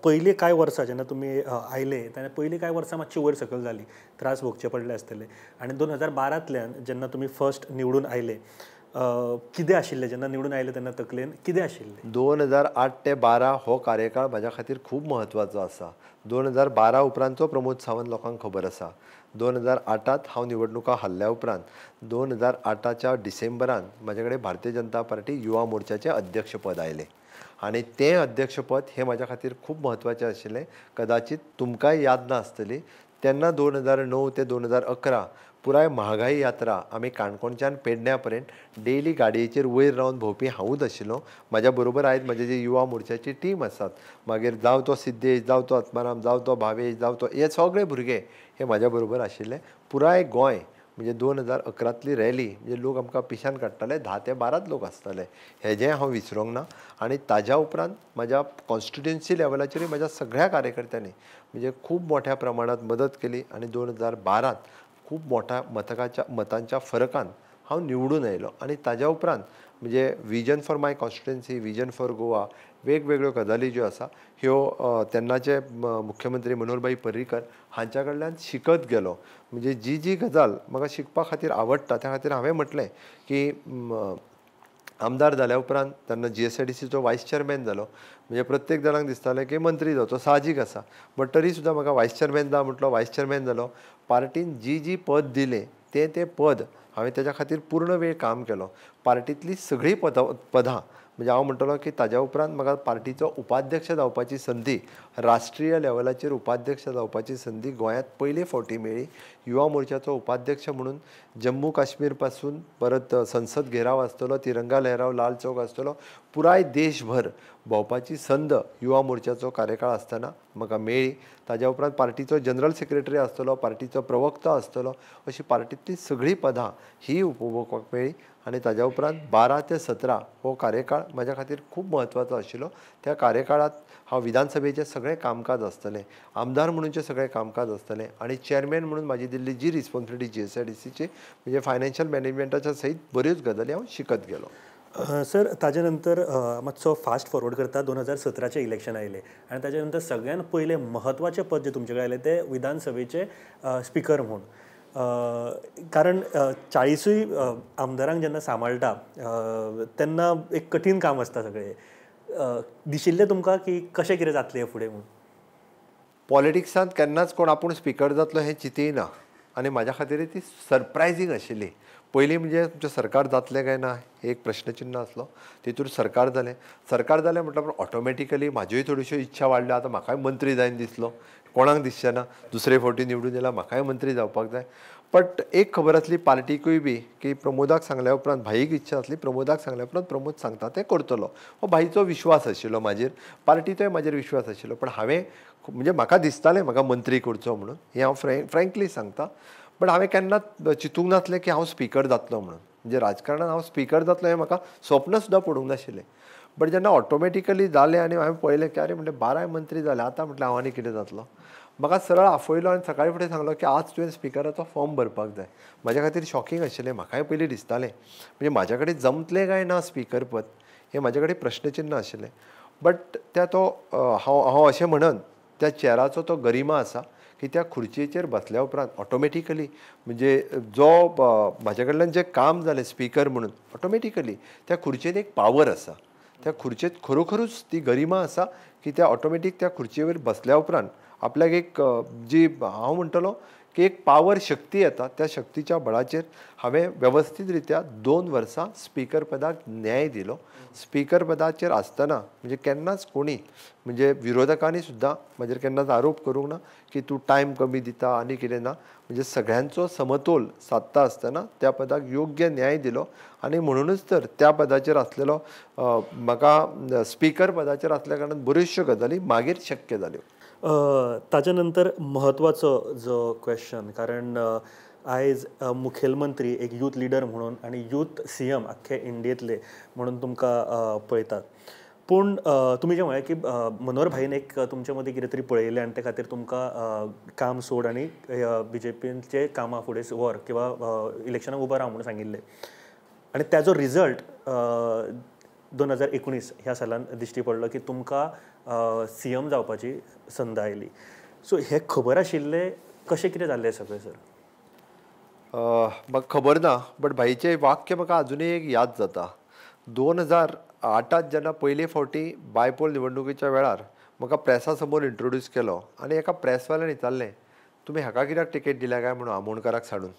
पयलीं कांय वर्सां जेन्ना तुमी आयले तेन्ना पयलीं कांय वर्सां मातशी वयर सकयल जाली, त्रास भोगचे पडले आसतले. आनी 2012तल्यान जेन्ना तुमी फर्स्ट निवडून आयले कितें आशिल्लें जेन्ना निवडून आयले तेन्ना तकलेन कितें आशिल्लें? 2008 ते 12 हो कार्यकाळ म्हाज्या खातीर खूब म्हत्वाचो आसा. 2012 उपरांतचो प्रमोद सावंत लोकांक खबर आसा. 2008 हांव निवडणुका हारल्या उपरांत 2008च्या डिसेंबरान म्हाजे कडेन भारतीय जनता पार्टी युवा मोर्चाचें अध्यक्षपद आयलें आनी तें अध्यक्षपद हें म्हाज्या खातीर खूब म्हत्वाचें आशिल्लें. कदाचित तुमकांय याद ना आसतली, तेन्ना 2009 ते 2011 पुराय महागाई यात्रा आमी काणकोणच्यान पेडण्या पर्यंत डेली गाडयेचेर वयर रावन भोंवपी हांवूच आशिल्लो. म्हाज्या बरोबर आयज म्हजे जे युवा मोर्चाची टीम आसात, मागीर जावं तो सिद्धेश, जावं तो आत्माराम, जावं तो भावेश, जावं तो, हे सगळे भुरगे हे म्हाज्या बरोबर आशिल्ले. पुराय गोंय म्हणजे 2011तली रॅली म्हणजे लोक आमकां पिशान काडटाले, 10 ते 12 लोक आसताले, हेजें हांव विसरूंक ना. आनी ताज्या उपरांत म्हाज्या कॉन्स्टिट्युएन्सी लेवलाचेरूय म्हाज्या सगळ्या कार्यकर्त्यांनी म्हणजे खूब मोठ्या प्रमाणांत मदत केली आनी 2012 खूब मोठ्या मतांच्या फरकान हांव निवडून आयलो. आनी ताज्या उपरांत म्हणजे vision for my constituency, vision for Goa, वेगवेगळ्यो गजाली ज्यो आसा ह्यो तेन्नाचे मुख्यमंत्री मनोहरभाई पर्रीकर हांच्या कडल्यान शिकत गेलो. म्हणजे जी जी गजाल म्हाका शिकपा खातीर आवडटा त्या खातीर हांवें म्हटलें की आमदार जाल्या उपरांत तेन्ना GSIDCचो वायस चेअरमॅन जालो. म्हणजे प्रत्येक जाणांक दिसतालें की मंत्री जावचो, साहजीक आसा, बट तरी सुद्दां म्हाका वायस चेअरमॅन जा म्हटलो, वायस चेअरमॅन जालो. पार्टीन जी जी पद दिलें तें तें पद हांवें तेज्या खातीर पूर्ण वेळ काम केलो. पार्टींतली सगळीं पदां म्हणजे हांव म्हणटलो की ताज्या उपरांत म्हाका पार्टीचो उपाध्यक्ष जावपाची संदी, राष्ट्रीय लेवलाचेर उपाध्यक्ष जावपाची संदी गोंयांत पयले फावटी मेळ्ळी. युवा मोर्चाचो उपाध्यक्ष म्हणून जम्मू काश्मीर पासून परत संसद घेराव आसतलो, तिरंगा लहराव, लाल चौक आसतलो, पुराय देशभर भोंवपाची संद युवा मोर्चाचो कार्यकाळ आसतना म्हाका मेळ्ळी. ताज्या उपरांत पार्टीचो जनरल सेक्रेटरी आसतलो, पार्टीचो प्रवक्तो आसतलो, अशी पार्टींतली सगळीं पदां ही उपभोगपाक मेळ्ळी. आनी ताज्या उपरांत 12 ते 17 हो कार्यकाळ म्हाज्या खातीर खूब म्हत्वाचो आशिल्लो. त्या कार्यकाळांत हांव विधानसभेचें सगळें कामकाज आसतलें, आमदार म्हणूनचें सगळें कामकाज आसतलें आनी चेअरमॅन म्हणून म्हाजी दिल्ली जी रिस्पॉन्सिबिलिटी GSIDCची म्हणजे फायनान्शियल मॅनेजमेंटाच्या सयत बऱ्योच गजाली हांव शिकत गेलो. सर, ताजे नंतर मातसो फास्ट फॉरवर्ड करता, 2017चें इलेक्शन आयलें आनी ताजे नंतर सगळ्यान पयलें म्हत्वाचें पद जें तुमचे कडेन आयलें तें विधानसभेचें स्पिकर म्हूण. कारण 40 आमदारांक जेन्ना सांबाळटा तेन्ना एक कठीण काम आसता सगळें. दिशिल्लें तुमकां की कशें कितें जातलें फुडें म्हूण? पॉलिटिक्सांत केन्नाच कोण आपूण स्पिकर जातलो हें चिंतय ना आनी म्हाज्या खातीर ती सरप्रायजींग आशिल्ली. पयलीं म्हणजे तुमचें सरकार जातलें काय ना एक प्रश्नचिन्ह आसलो, तितूर सरकार जालें. सरकार जालें म्हटल्यार ऑटोमॅटिकली म्हाज्योय थोड्योश्यो इच्छा वाडल्यो. आतां म्हाकाय मंत्री जायन दिसलो, कोणाक दिसचें ना दुसरे फावटी निवडून येयला म्हाकाय मंत्री जावपाक जाय. बट एक खबर आसली पार्टीकूय बी की प्रमोदाक सांगल्या उपरांत भाईक इच्छा आसली, प्रमोदाक सांगल्या उपरांत प्रमोद सांगता तें करतलो, हो भाईचो विश्वास आशिल्लो म्हाजेर, पार्टीचोय म्हाजेर विश्वास आशिल्लो. पण हांवें म्हणजे म्हाका दिसतालें म्हाका मंत्री करचो म्हणून, हें हांव फ्रेंकली सांगता. बट हांवें केन्नाच चिंतूंक नासलें की हांव स्पिकर जातलो म्हणून. म्हणजे राजकारणान हांव स्पिकर जातलो हें म्हाका स्वप्न सुद्दां पडूंक नाशिल्लें. बट जेन्ना ऑटोमॅटिकली जालें आनी हांवें पळयलें की अरे म्हणलें 12 मंत्री जाले, आतां म्हटलें हांव आनी कितें जातलो. म्हाका सरळ आफयलो आनी सकाळीं फुडें सांगलो की आज तुवें स्पिकराचो फॉर्म भरपाक जाय. म्हाज्या खातीर शॉकिंग आशिल्लें, म्हाकाय पयलीं दिसतालें म्हणजे म्हाज्या कडेन जमतलें काय ना स्पिकर पद, हें म्हाज्या कडेन प्रश्नचिन्ह आशिल्लें. बट त्या तो हांव अशें म्हणन त्या चेराचो तो गरिमा आसा की त्या खुर्चेचेर बसल्या उपरांत ऑटोमॅटिकली म्हणजे जो म्हाज्या कडल्यान जें काम जालें स्पिकर म्हणून ऑटोमॅटिकली त्या खुर्चेन एक पावर आसा, त्या खुर्चेत खरोखरूच ती गरिमा आसा की त्या ऑटोमॅटीक त्या खुर्चेवर बसल्या उपरांत आपल्याक एक जी हांव म्हणटलो की एक पावर शक्ती येता. त्या शक्तीच्या बळाचेर हांवें वेवस्थीत रित्या 2 वर्सां स्पिकर पदाक न्याय दिलो. स्पिकर पदाचेर आसतना म्हणजे केन्नाच कोणी म्हणजे विरोधकांनी सुद्दां म्हाजेर केन्नाच आरोप करूंक ना की तूं टायम कमी दिता आनी कितें ना. म्हणजे सगळ्यांचो समतोल सादता आसतना त्या पदाक योग्य न्याय दिलो आनी म्हणुनूच तर त्या पदाचेर आसलेलो म्हाका स्पिकर पदाचेर आसल्या कारणान बऱ्योचश्यो गजाली मागीर शक्य जाल्यो. ताच्या नंतर म्हत्वाचो जो क्वेश्चन, कारण आयज मुखेलमंत्री एक यूथ लिडर म्हणून आनी यूथ CM आख्खे इंडियेंतले म्हणून तुमकां पळयतात. पूण तुमी जें म्हळें की मनोहर भाईन एक तुमचे मदीं कितें तरी पळयलें आनी ते खातीर तुमकां काम सोड आनी BJPचे कामां फुडें व्हर किंवा इलेक्शनाक उबो राव म्हणून सांगिल्लें आनी ताजो रिजल्ट 2019 ह्या सालान दिश्टी पडलो की तुमकां CM जावपाची संद आयली. सो हें खबर आशिल्लें कशें कितें जाल्लें सगळें सर? म्हाका खबर ना, बट भाईचें वाक्य म्हाका आजुनूय एक याद जाता. 2008 जेन्ना पयले फावटी बायपोल निवडणुकीच्या वेळार म्हाका प्रेसा समोर इंट्रोड्यूस केलो आनी एका प्रेसवाल्यान विचारलें, तुमी हाका कित्याक टिकेट दिल्या काय म्हणून आमोणकाराक साडून.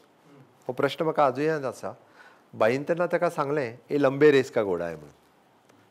हो प्रश्न म्हाका आजूय याद आसा. भाईन तेन्ना ताका सांगलें, ये लंबे रेस का घोडा है म्हणून.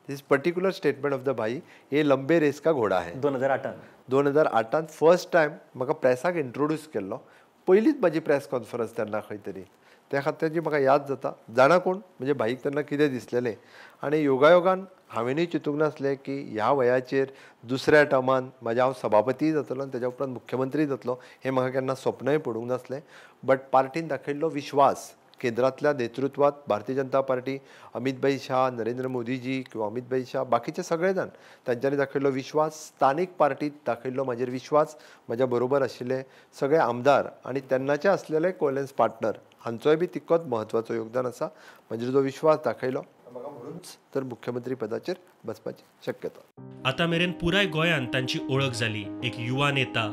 This particular statement of the भाई, ये लंबे रेस का घोडा है. 2008 2008 फर्स्ट टायम म्हाका प्रेसाक इंट्रोड्यूस केल्लो. पयलीच म्हाजी प्रेस कॉन्फरन्स तेन्ना खंय तरी, त्या खातीर जी म्हाका याद जाता. जाणा कोण म्हणजे भाईक तेन्ना कितें दिसलेलें. आनी योगायोगान हांवेनूय चिंतूंक नासलें की ह्या वयाचेर दुसऱ्या टर्मान म्हाज्या हांव सभापतीय जातलो आनी तेज्या उपरांत मुख्यमंत्री जातलो हें म्हाका केन्ना स्वप्नय पडूंक नासलें. बट पार्टीन दाखयल्लो विश्वास, केंद्रांतल्या नेतृत्वात भारतीय जनता पार्टी, अमित भाई शाह, नरेंद्र मोदीजी किंवा अमित भाई शाह, बाकीचे सगळे जाण, तांच्यांनी दाखयल्लो विश्वास, स्थानीक पार्टीत दाखयल्लो म्हाजेर विश्वास, म्हज्या बरोबर आशिल्ले सगळे आमदार आनी तेन्नाचे आसलेले कोलन्स पार्टनर हांचोय बी तितकोच म्हत्वाचो योगदान आसा. म्हजेर जो विश्वास दाखयलो म्हाका म्हणूनच तर मुख्यमंत्री पदाचेर बसपाची शक्यता. आतां मेरेन पुराय गोंयांत तांची ओळख जाली. एक युवा नेता,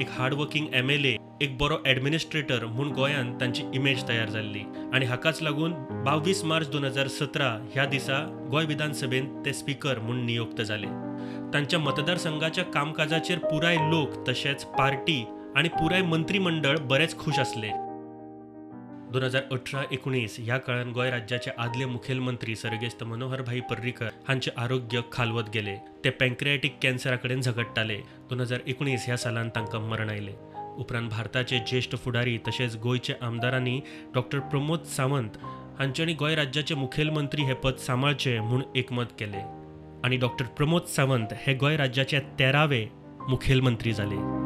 एक हार्डवर्किंग MLA, एक बरो एडमिनिस्ट्रेटर म्हूण गोंयांत तांची इमेज तयार जाल्ली आनी हाकाच लागून 22 मार्च 2017 ह्या दिसा गोंय विधानसभेंत ते स्पीकर म्हूण नियुक्त जाले. तांच्या मतदारसंघाच्या कामकाजाचेर पुराय लोक तशेंच पार्टी आनी पुराय मंत्रीमंडळ बरेच खूश आसले. 2018-19 ह्या काळान गोंय राज्याचे आदले मुखेलमंत्री सर्गेस्त मनोहरभाई पर्रीकर हांचे आरोग्य खालवत गेले. ते पँक्रियाटिक कॅन्सरा कडेन झगडटाले. 2019 ह्या सालान तांकां मरण आयलें. उपरांत भारताचे ज्येश्ठ फुडारी तशेंच गोंयचे आमदारांनी डॉक्टर प्रमोद सावंत हांच्यांनी गोंय राज्याचे मुखेलमंत्री हे पद सांबाळचें म्हूण एकमत केलें आनी डॉक्टर प्रमोद सावंत हे गोंय राज्याचे 13वे मुखेलमंत्री जाले.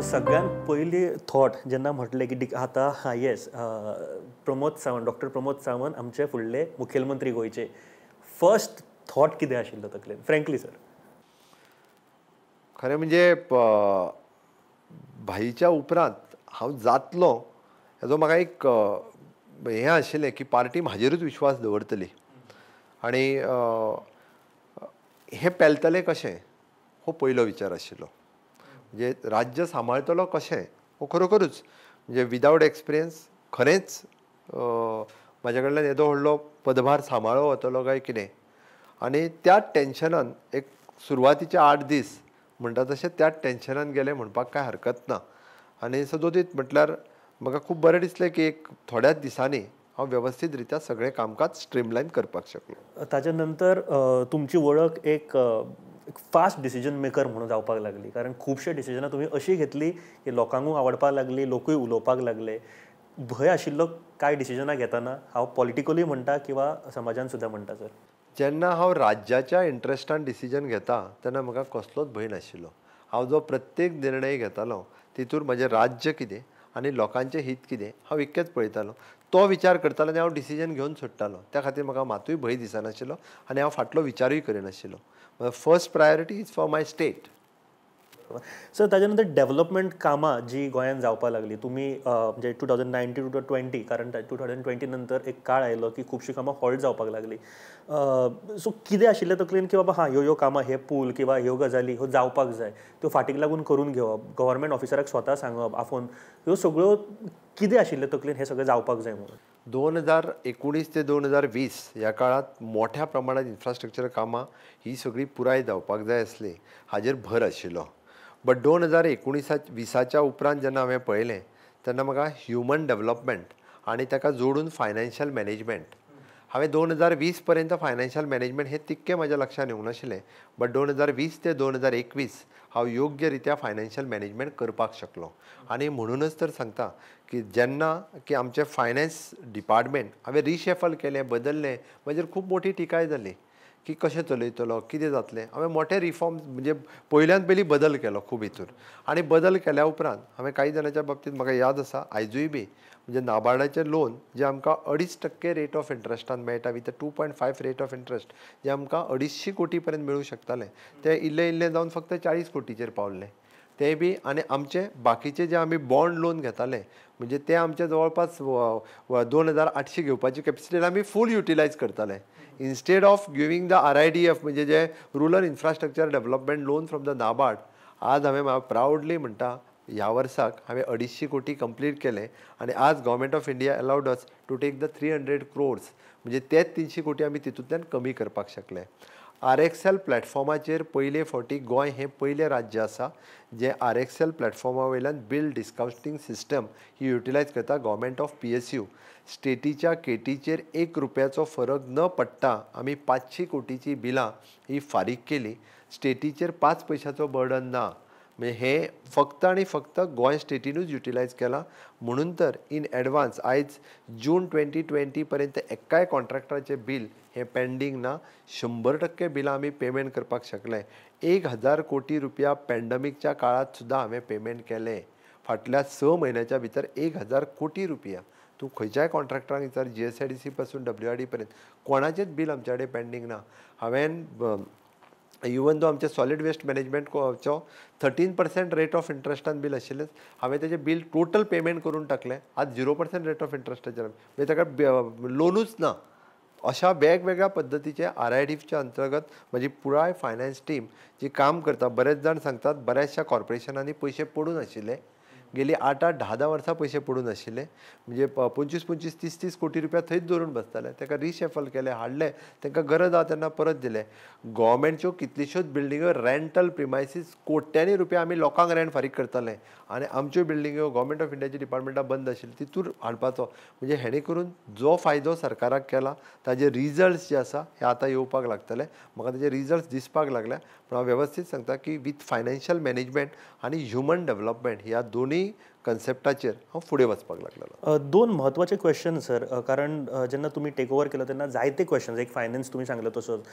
सगळ्यात पयली थॉट जेन्ना म्हटलें की आतां हां येस, प्रमोद सावंत, डॉक्टर प्रमोद सावंत आमचे फुडले मुखेलमंत्री गोंयचे, फर्स्ट थॉट कितें आशिल्लो तकलेन फ्रँकली सर? खरें म्हणजे भाईच्या उपरांत हांव जातलो हेजो म्हाका एक हें आशिल्लें की पार्टी म्हाजेरूच विश्वास दवरतली आनी हें पेलतलें कशें हो पयलो विचार आशिल्लो. म्हणजे राज्य सांबाळतलो कशें हो खरोखरूच म्हणजे विदावट एक्सपिरियन्स खरेंच म्हाज्या कडल्यान येदो व्हडलो पदभार सांबाळो वतलो काय कितें. आनी त्या टेन्शनान एक सुरवातीचे 8 दीस म्हणटा तशें त्या टेन्शनान गेले म्हणपाक कांय हरकत ना. आनी सदोदीत म्हटल्यार म्हाका खूब बरें दिसलें की एक थोड्याच दिसांनी हांव वेवस्थीत रित्या सगळें कामकाज स्ट्रीमलायन करपाक शकलो. ताच्या नंतर तुमची वळख एक फास्ट डिसिजन मेकर म्हणून जावपाक लागली, कारण खुबशे डिसिजनां तुमी अशी घेतली की लोकांकूय आवडपाक लागली, लोकूय उलोवपाक लागले. भंय आशिल्लो कांय डिसिजनां घेतना, हांव पॉलिटिकली म्हणटा किंवा समाजान सुद्दां म्हणटा सर? जेन्ना हांव राज्याच्या इंट्रस्टान डिसिजन घेता तेन्ना म्हाका कसलोच भंय नाशिल्लो. हांव जो प्रत्येक निर्णय घेतालो तितूर म्हजें राज्य कितें आनी लोकांचें हित कितें हांव इतकेंच पळयतालो, तो विचार करतालो आनी हांव डिसिजन घेवन सोडटालो. त्या खातीर म्हाका मातूय भंय दिसनाशिल्लो आनी हांव फाटलो विचारूय करिनाशिल्लो. First priority is for my state. Sir ताच्या नंतर डेव्हलपमेंट कामां जी गोंयांत जावपाक लागली, तुमी म्हणजे 2019 टू 20, कारण 2020 नंतर एक काळ आयलो की खुबशीं कामां हॉल्ट जावपाक लागली. सो कितें आशिल्लें तकलेन की बाबा हां ह्यो ह्यो कामां, हे पूल किंवा ह्यो गजाली ह्यो जावपाक जाय, त्यो फाटीक लागून करून घेवप, गव्हर्मेंट ऑफिसराक स्वता सांगप, आफोवन, ह्यो सगळ्यो कितें आशिल्लें तकलेन हें सगळें जावपाक जाय म्हणून? 2019 ते 2020 ह्या काळांत मोठ्या प्रमाणात इन्फ्रास्ट्रक्चर कामां ही सगळी पुराय जावपाक जाय आसली हाजेर भर आशिल्लो. बट 2019-20 उपरांत जेन्ना हांवें पळयलें तेन्ना म्हाका ह्युमन डेवलपमेंट आनी ताका जोडून फायनान्शियल मॅनेजमेंट, हांवें 2020 पर्यंत फायनान्शियल मॅनेजमेंट हें तितकें म्हाज्या लक्षांत येवंक नाशिल्लें, बट 2020 ते 2021 हांव योग्य रित्या फायनान्शियल मॅनेजमेंट करपाक शकलो. आनी म्हणूनच तर सांगता की जेन्ना की आमचें फायनान्स डिपार्टमेंट हांवें रिशफल केलें, बदललें, म्हजेर खूब मोठी टिकाय जाली की कशें चलयतलो, कितें जातलें. हांवें मोठे रिफॉर्म्स म्हणजे पयल्यान पयलीं बदल केलो खूब हितूर, आनी बदल केल्या उपरांत हांवें कांय जाणांच्या बाबतींत म्हाका याद आसा आयजूय बी म्हणजे नाबार्डाचें लोन जें आमकां 2.5% रेट ऑफ इंट्रस्टान मेळटा विथ 2.5 रेट ऑफ इंट्रस्ट जें आमकां 250 कोटी पर्यंत मेळूं शकतालें तें इल्लें इल्लें जावन फक्त 40 कोटीचेर पावल्लें तें बी. आनी आमचे बाकीचे जे आमी बॉन्ड लोन घेताले म्हणजे ते आमचे जवळपास 2800 घेवपाची कॅपेसिटी आमी फूल युटिलायज करताले. Instead of giving the RIDF म्हणजे जे rural infrastructure development loan from the NABARD, आज हांवें प्रावडली म्हणटा ह्या वर्साक हांवें 250 कोटी कंप्लीट केलें आनी आज government of India allowed us to take the 300 crores, म्हणजे तेच 300 कोटी आमी तितूंतल्यान कमी करपाक शकले. RXL प्लॅटफॉर्माचेर पयले फावटी गोंय हें पयलें राज्य आसा जें RXL प्लॅटफॉर्मा वयल्यान बिल डिस्कावंटींग सिस्टम ही युटिलायज करता गव्हर्मेंट ऑफ PSU. स्टेटीच्या केटीचेर 1 रुपयाचो फरक न पडटा आमी 500 कोटीची बिलां ही फारीक केली. स्टेटीचेर 5 पयशाचो बर्डन ना, म्हणजे हें फक्त आनी फक्त गोंय स्टेटीनूच युटिलायज केलां. म्हणून तर इन एडवान्स आयज जून 2020 पर्यंत एकाय कॉन्ट्रॅक्टराचें बील हें पेंडींग ना. 100% बिलां आमी पेमेंट करपाक शकले. 1000 कोटी रुपया पॅन्डमिकच्या काळांत सुद्दां हांवें पेमेंट केलें. फाटल्या 6 म्हयन्याच्या भितर 1000 कोटी रुपया तूं खंयच्याय कॉन्ट्रॅक्टरांक विचार, GSIDC पासून WRD पर्यंत कोणाचेंच बील आमच्या कडेन पेंडींग ना. हांवें इवन दो आमचे सॉलीड वेस्ट मॅनेजमेंटचो 13% रेट ऑफ इंट्रस्टान बील आशिल्लें, हांवें तेजें बील टोटल पेमेंट करून टाकलें. आज 0% रेट ऑफ इंट्रस्टाचेर, म्हणजे ताका लोनूच ना. अशा वेगवेगळ्या पद्दतीचे RIDFच्या अंतर्गत म्हजी पुराय फायनान्स टीम जी काम करता, बरेच जाण सांगतात बऱ्याचशा कॉर्पोरेशनांनी पयशे पडून आशिल्ले, गेली 8-8, 10-10 वर्सां पयशे पडून आशिल्ले, म्हणजे 25-25, 30-30 कोटी रुपया थंयच दवरून बसताले. ताका रिशफल केले, हाडले, तांकां गरज आसा तेन्ना परत दिले. गव्हर्मेंटच्यो कितल्योश्योच बिल्डिंग्यो रेंटल प्रिमायसीस कोट्यांनी रुपया आमी लोकांक रेंट फारीक करताले आनी आमच्यो बिल्डिंग्यो गव्हर्मेंट ऑफ इंडियाच्या डिपार्टमेंटां बंद आशिल्ली तितूर हाडपाचो. म्हणजे हेणे करून जो फायदो सरकाराक केला ताजे रिजल्ट्स जे आसा हे आतां येवपाक लागतले. म्हाका ताजे रिजल्ट्स दिसपाक लागले. पूण हांव वेवस्थीत सांगता की विथ फायनान्शियल मॅनेजमेंट आनी ह्युमन डेव्हलपमेंट ह्या दोनूय कन्सेप्टाचेर हांव फुडें वचपाक लागलेलो. दोन म्हत्वाचे क्वेश्चन सर, कारण जेन्ना तुमी टेक ओवर केलो तेन्ना जायते क्वेश्चन्स, एक फायनान्स तुमी सांगले तसोच,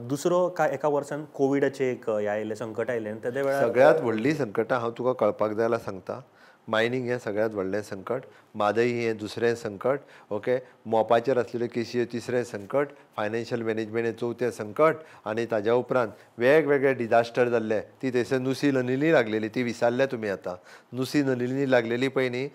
दुसरो काय एका वर्सान कोविडाचें एक हें आयलें, संकट आयलें. आनी तेदे वेळार सगळ्यांत व्हडली संकटां हांव तुका कळपाक जाय जाल्यार सांगता, मायनींग हें सगळ्यांत व्हडलें संकट, म्हादई हें दुसरें संकट, ओके, मोपाचेर आसलेल्यो केशी तिसरें संकट, फायनान्शियल मॅनेजमेंट हें चवथें संकट, आनी ताज्या उपरांत वेगवेगळे डिजास्टर जाल्ले. ती थंयसर नुसी नलिनी लागलेली ती विसरल्या तुमी आतां. नुसी नलिनी लागलेली पळय न्ही,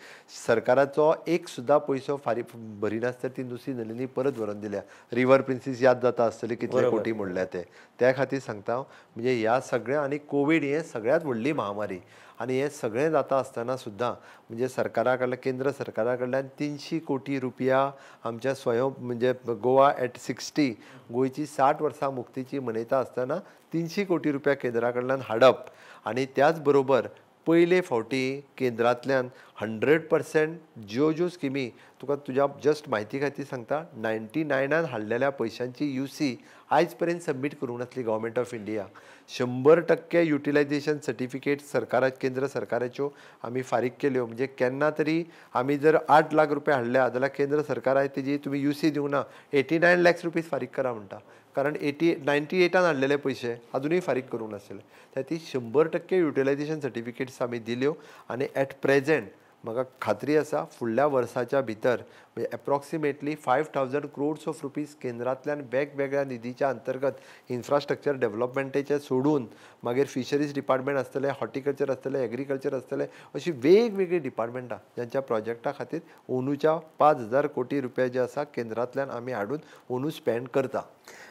सरकाराचो एक सुद्दां पयसो फारीक भरिनासतना ती नुसी नलिनी परत व्हरून दिल्या. रिवर प्रिन्सीस याद जाता आसतली कितले कोटी म्हणल्या ते. त्या खातीर सांगता हांव, म्हणजे ह्या सगळ्या आनी कोवीड हें सगळ्यांत व्हडली महामारी आनी हें सगळें जाता आसतना सुद्दां म्हणजे सरकारा कडल्यान, केंद्र सरकारा कडल्यान 300 कोटी रुपया आमच्या स्वयं म्हणजे गोवा एट 60 गोंयची 60 वर्सां मुक्तीची मनयता आसतना 300 कोटी रुपया केंद्रा कडल्यान हाडप आनी त्याच बरोबर पयले फावटी केंद्रांतल्यान 100% ज्यो ज्यो स्किमी तुका तुज्या जस्ट म्हायती खातीर सांगता, 99 हाडलेल्या पयशांची UC आयज पर्यंत सबमीट करूंक नासली government of India. 100% utilisation certificate सरकारा केंद्र सरकाराच्यो आमी फारीक केल्यो. म्हणजे केन्ना तरी आमी जर 8 लाख रुपया हाडल्या जाल्यार केंद्र सरकार आयज तेजी तुमी UC दिवंक ना, 89 लॅक्स रुपीज फारीक करा म्हणटा, कारण 98 हाडलेले पयशे अजुनूय फारीक करूंक नासले. त्या ती 100% युटिलायझेशन सर्टिफिकेट्स आमी दिल्यो आनी एट प्रेजेंट म्हाका खात्री आसा फुडल्या वर्साच्या भितर म्हणजे एप्रॉक्सिमेटली 5000 क्रोड्स ऑफ रुपीज केंद्रांतल्यान वेगवेगळ्या निधीच्या अंतर्गत इन्फ्रास्ट्रक्चर डेव्हलपमेंटाचें सोडून मागीर फिशरीज डिपार्टमेंट आसतलें, हॉर्टिकल्चर आसतलें, एग्रीकल्चर आसतलें, अशीं वेगवेगळीं डिपार्टमेंटां ज्यांच्या प्रोजेक्टा खातीर अंदूच्या 5000 कोटी रुपया जे आसा केंद्रांतल्यान आमी हाडून अंदू स्पेंड करता.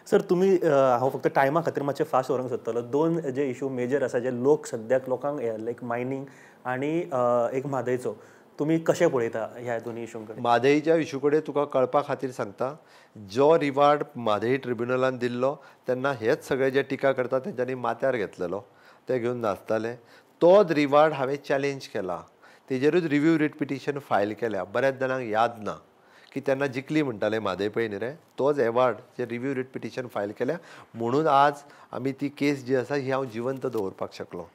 सर तुमी हांव फक्त टायमा खातीर मातशें फास्ट व्हरूंक सोदतलो. दोन जे इशू मेजर आसा जे लोक सद्याक लोकांक लायक मायनींग आनी एक म्हादयचो, तुमी कशें पळयता ह्या दोनूय इशूं कडेन? म्हादयच्या इशू कडेन तुका कळपा खातीर सांगता, जो रिवार्ड म्हादय ट्रिब्युनलान दिल्लो तेन्ना हेच सगळे जे टिका करता तेंच्यांनी माथ्यार घेतलेलो, ते घेवन नाचताले. तोच रिवार्ड हांवें चॅलेंज केला, तेजेरूच रिव्यू रिट पिटिशन फायल केल्या. बऱ्याच जाणांक याद ना की तेन्ना जिखली म्हणटाले म्हादय पळय न्ही रे, तोच एवार्ड जे रिव्यू रिट पिटिशन फायल केल्या म्हणून आज आमी ती केस जी आसा ही हांव जिवंत दवरपाक शकलो.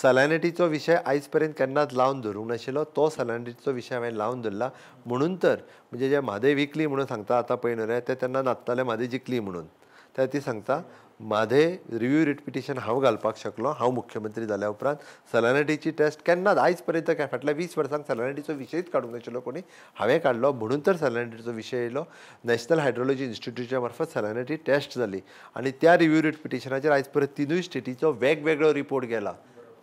सलायनिटीचो विशय आयज पर्यंत केन्नाच लावन धरूंक नाशिल्लो, तो सलायनिटीचो विशय हांवें लावन धरला. म्हणून तर म्हणजे जे म्हादय विकली म्हणून सांगता आतां पळय न्ही रे, ते तेन्ना नाचताले म्हादय जिखली म्हणून, त्या ती सांगता म्हादय रिव्यू रिट पिटिशन हांव घालपाक शकलो हांव मुख्यमंत्री जाल्या उपरांत. सलायनिटीची टेस्ट केन्नाच आयज पर्यंत फाटल्या 20 वर्सांक सलायनिटीचो विशयच काडूंक नाशिल्लो कोणी, हांवें काडलो म्हणून तर सलायनिटीचो विशय येयलो. नॅशनल हायड्रोलॉजी इन्स्टिट्यूटा मार्फत सलायनिटी टेस्ट जाली आनी त्या रिव्यू रिट पिटिशनाचेर आयज परत 3 स्टेटीचो वेगवेगळो रिपोर्ट गेला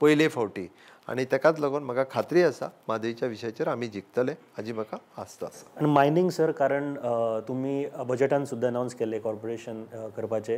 पयले फावटी आनी ताकाच लागून म्हाका खात्री आसा म्हादयच्या विशयाचेर आमी जिखतले हाजी म्हाका आस्त आसा. आनी मायनींग सर, कारण तुमी बजेटान सुद्दां अनावन्स केल्लें कॉर्पोरेशन करपाचें,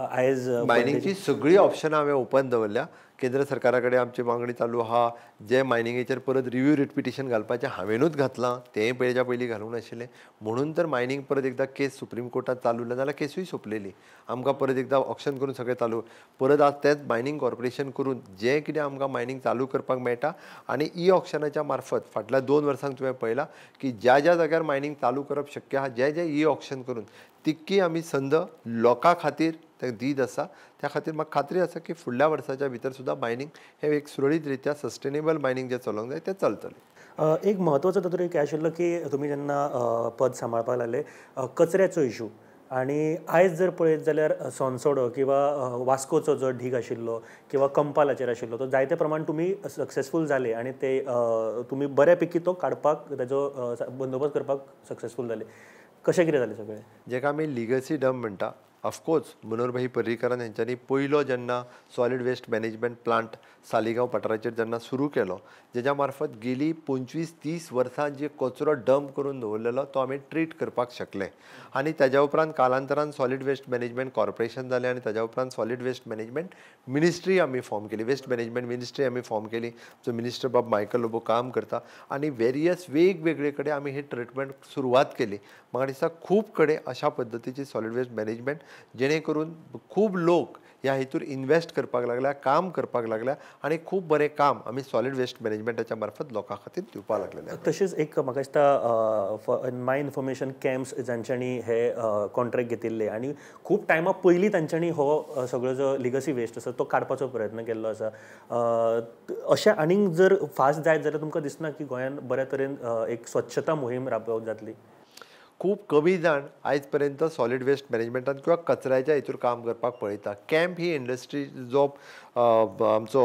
आयज मायनिंगची सगळीं ऑप्शनां हांवें ओपन दवरल्या. केंद्र सरकारा कडेन आमची मागणी चालू आहा जे मायनिंगेचेर परत रिव्यू रिट पिटिशन घालपाचें हांवेनूच घातलां, तेंय पयल्याच्या पयलीं घालूंक नाशिल्लें. म्हणून तर मायनींग परत एकदां केस सुप्रीम कोर्टात चालू उरला, जाल्यार केसूय सोंपलेली. आमकां परत एकदां ऑक्शन करून सगळें चालू परत आज तेंच मायनींग कॉर्पोरेशन करून जें कितें आमकां मायनींग चालू करपाक मेळटा आनी ई ऑक्शनाच्या मार्फत फाटल्या 2 वर्सांक तुवें पळयलां की ज्या ज्या जाग्यार मायनींग चालू करप शक्य आहा, जे जे ई ऑक्शन करून तितकी आमी संद लोकां खातीर ते दीत आसा. त्या खातीर म्हाका खात्री आसा की फुडल्या वर्साच्या भितर सुद्दां मायनींग हें एक सुरळीत रित्या सस्टेनेबल मायनींग जें चलोवंक जाय तें चलतलें. एक म्हत्वाचो तातूंत एक आशिल्लो की तुमी जेन्ना पद सांबाळपाक लागले कचऱ्याचो इशू, आनी आयज जर पळयत जाल्यार सोनसोडो किंवा वास्कोचो जो ढीग आशिल्लो किंवा कंपालाचेर आशिल्लो तो जायते प्रमाण तुमी सक्सेसफूल जाले आनी ते तुमी बऱ्या पैकी तो काडपाक ताजो बंदोबस्त करपाक सक्सेसफूल जाले. कशें कितें जालें सगळें? जेका आमी लिगसी डंप म्हणटा, ऑफकोर्स मनोहर भाई पर्रीकरान हेंच्यांनी पयलो जेन्ना solid waste management plant Saligao पठाराचेर जेन्ना सुरू केलो, जेच्या मार्फत गेली 25-30 वर्सां जे कचरो डंप करून दवरलेलो तो आमी ट्रीट करपाक शकले. आनी ताज्या उपरांत कालांतरान सॉलीड वेस्ट मॅनेजमेंट कॉर्पोरेशन जालें आनी ताज्या उपरांत सॉलीड वेस्ट मॅनेजमेंट मिनिस्ट्री आमी फॉर्म केली, वेस्ट मॅनेजमेंट मिनिस्ट्री आमी फॉर्म केली. जो मिनिस्टर बाब मायकल लोबो काम करता आनी वेरियस वेगवेगळे कडेन आमी ही ट्रिटमेंट सुरवात केली. म्हाका दिसता खूब कडेन अशा पद्दतीची सॉलीड वेस्ट मॅनेजमेंट जेणे करून खूब लोक ह्या हेतूर इन्वेस्ट करपाक लागल्या, काम करपाक लागल्या आनी खूब बरें काम आमी सॉलीड वेस्ट मॅनेजमेंटाच्या मार्फत लोकां खातीर दिवपाक लागलेले. तशेंच एक म्हाका दिसता माय इन्फॉर्मेशन कॅम्प्स जांच्यांनी हे कॉन्ट्रॅक्ट घेतिल्ले आनी खूब टायमा पयलीं तांच्यांनी हो सगळो जो लिगसी वेस्ट आसा तो काडपाचो प्रयत्न केल्लो आसा. अशें आनीक जर फास्ट जायत जाल्यार तुमकां दिसना की गोंयांत बऱ्या तरेन एक स्वच्छता मोहीम राबोवंक जातली? खूब कमी जाण आयज पर्यंत सॉलीड वेस्ट मॅनेजमेंटान किंवा कचऱ्याच्या हितूर काम करपाक पळयता. कॅम्प ही इंडस्ट्री जो आमचो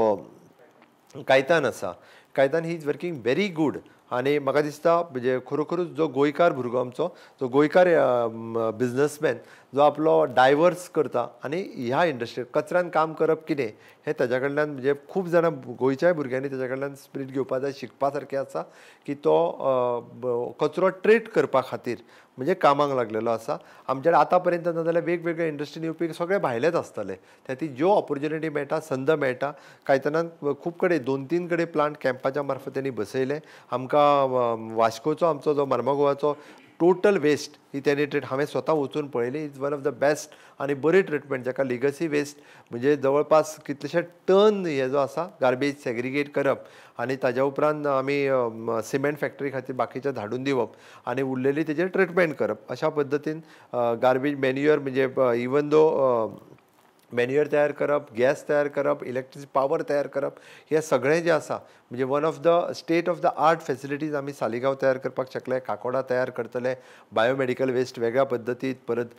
कायतान आसा, Caitan he is working very good आनी म्हाका दिसता म्हणजे खरोखरूच जो गोंयकार भुरगो आमचो, जो गोंयकार बिजनसमॅन जो आपलो डायवर्स करता आनी ह्या इंडस्ट्रीर कचऱ्यान काम करप कितें हें ताज्या कडल्यान म्हणजे खूब जाणां गोंयच्याय भुरग्यांनी ताज्या कडल्यान स्पिरीट घेवपा जाय, शिकपा सारकें आसा की तो कचरो ट्रीट करपा खातीर म्हणजे कामाक लागलेलो आसा. आमच्या आतां पर्यंत ना जाल्यार वेगवेगळे इंडस्ट्रीन येवपी सगळे भायलेच आसतले, त्या ती ज्यो ऑपॉर्च्युनिटी मेळटा, संद मेळटा. कायतानान खूब कडेन 2-3 कडेन प्लांट कॅम्पाच्या मार्फत तेणी बसयले. आमकां वास्कोचो आमचो जो मर्मागोवाचो टोटल वेस्ट ही तेणी ट्रीट हांवें स्वता वचून पळयली, is one of the best आनी बरी ट्रिटमेंट जाका लिगसी वेस्ट म्हणजे जवळपास कितलेशे टन हे जो आसा गार्बेज सेग्रिगेट करप आनी ताज्या उपरांत आमी सिमेंट फॅक्टरी खातीर बाकीचे धाडून दिवप आनी उरलेली तेजेर ट्रिटमेंट करप. अशा पद्दतीन गार्बेज मॅन्युअर म्हणजे इवन दो मॅन्युअर तयार करप, गॅस तयार करप, इलेक्ट्रिसिटी पावर तयार करप, हे सगळें जें आसा म्हणजे one of the state of the art facilities आमी सालिगांव तयार करपाक शकले, काकोडा तयार करतले, बायोमेडिकल वेस्ट वेगळ्या पद्दतीत, परत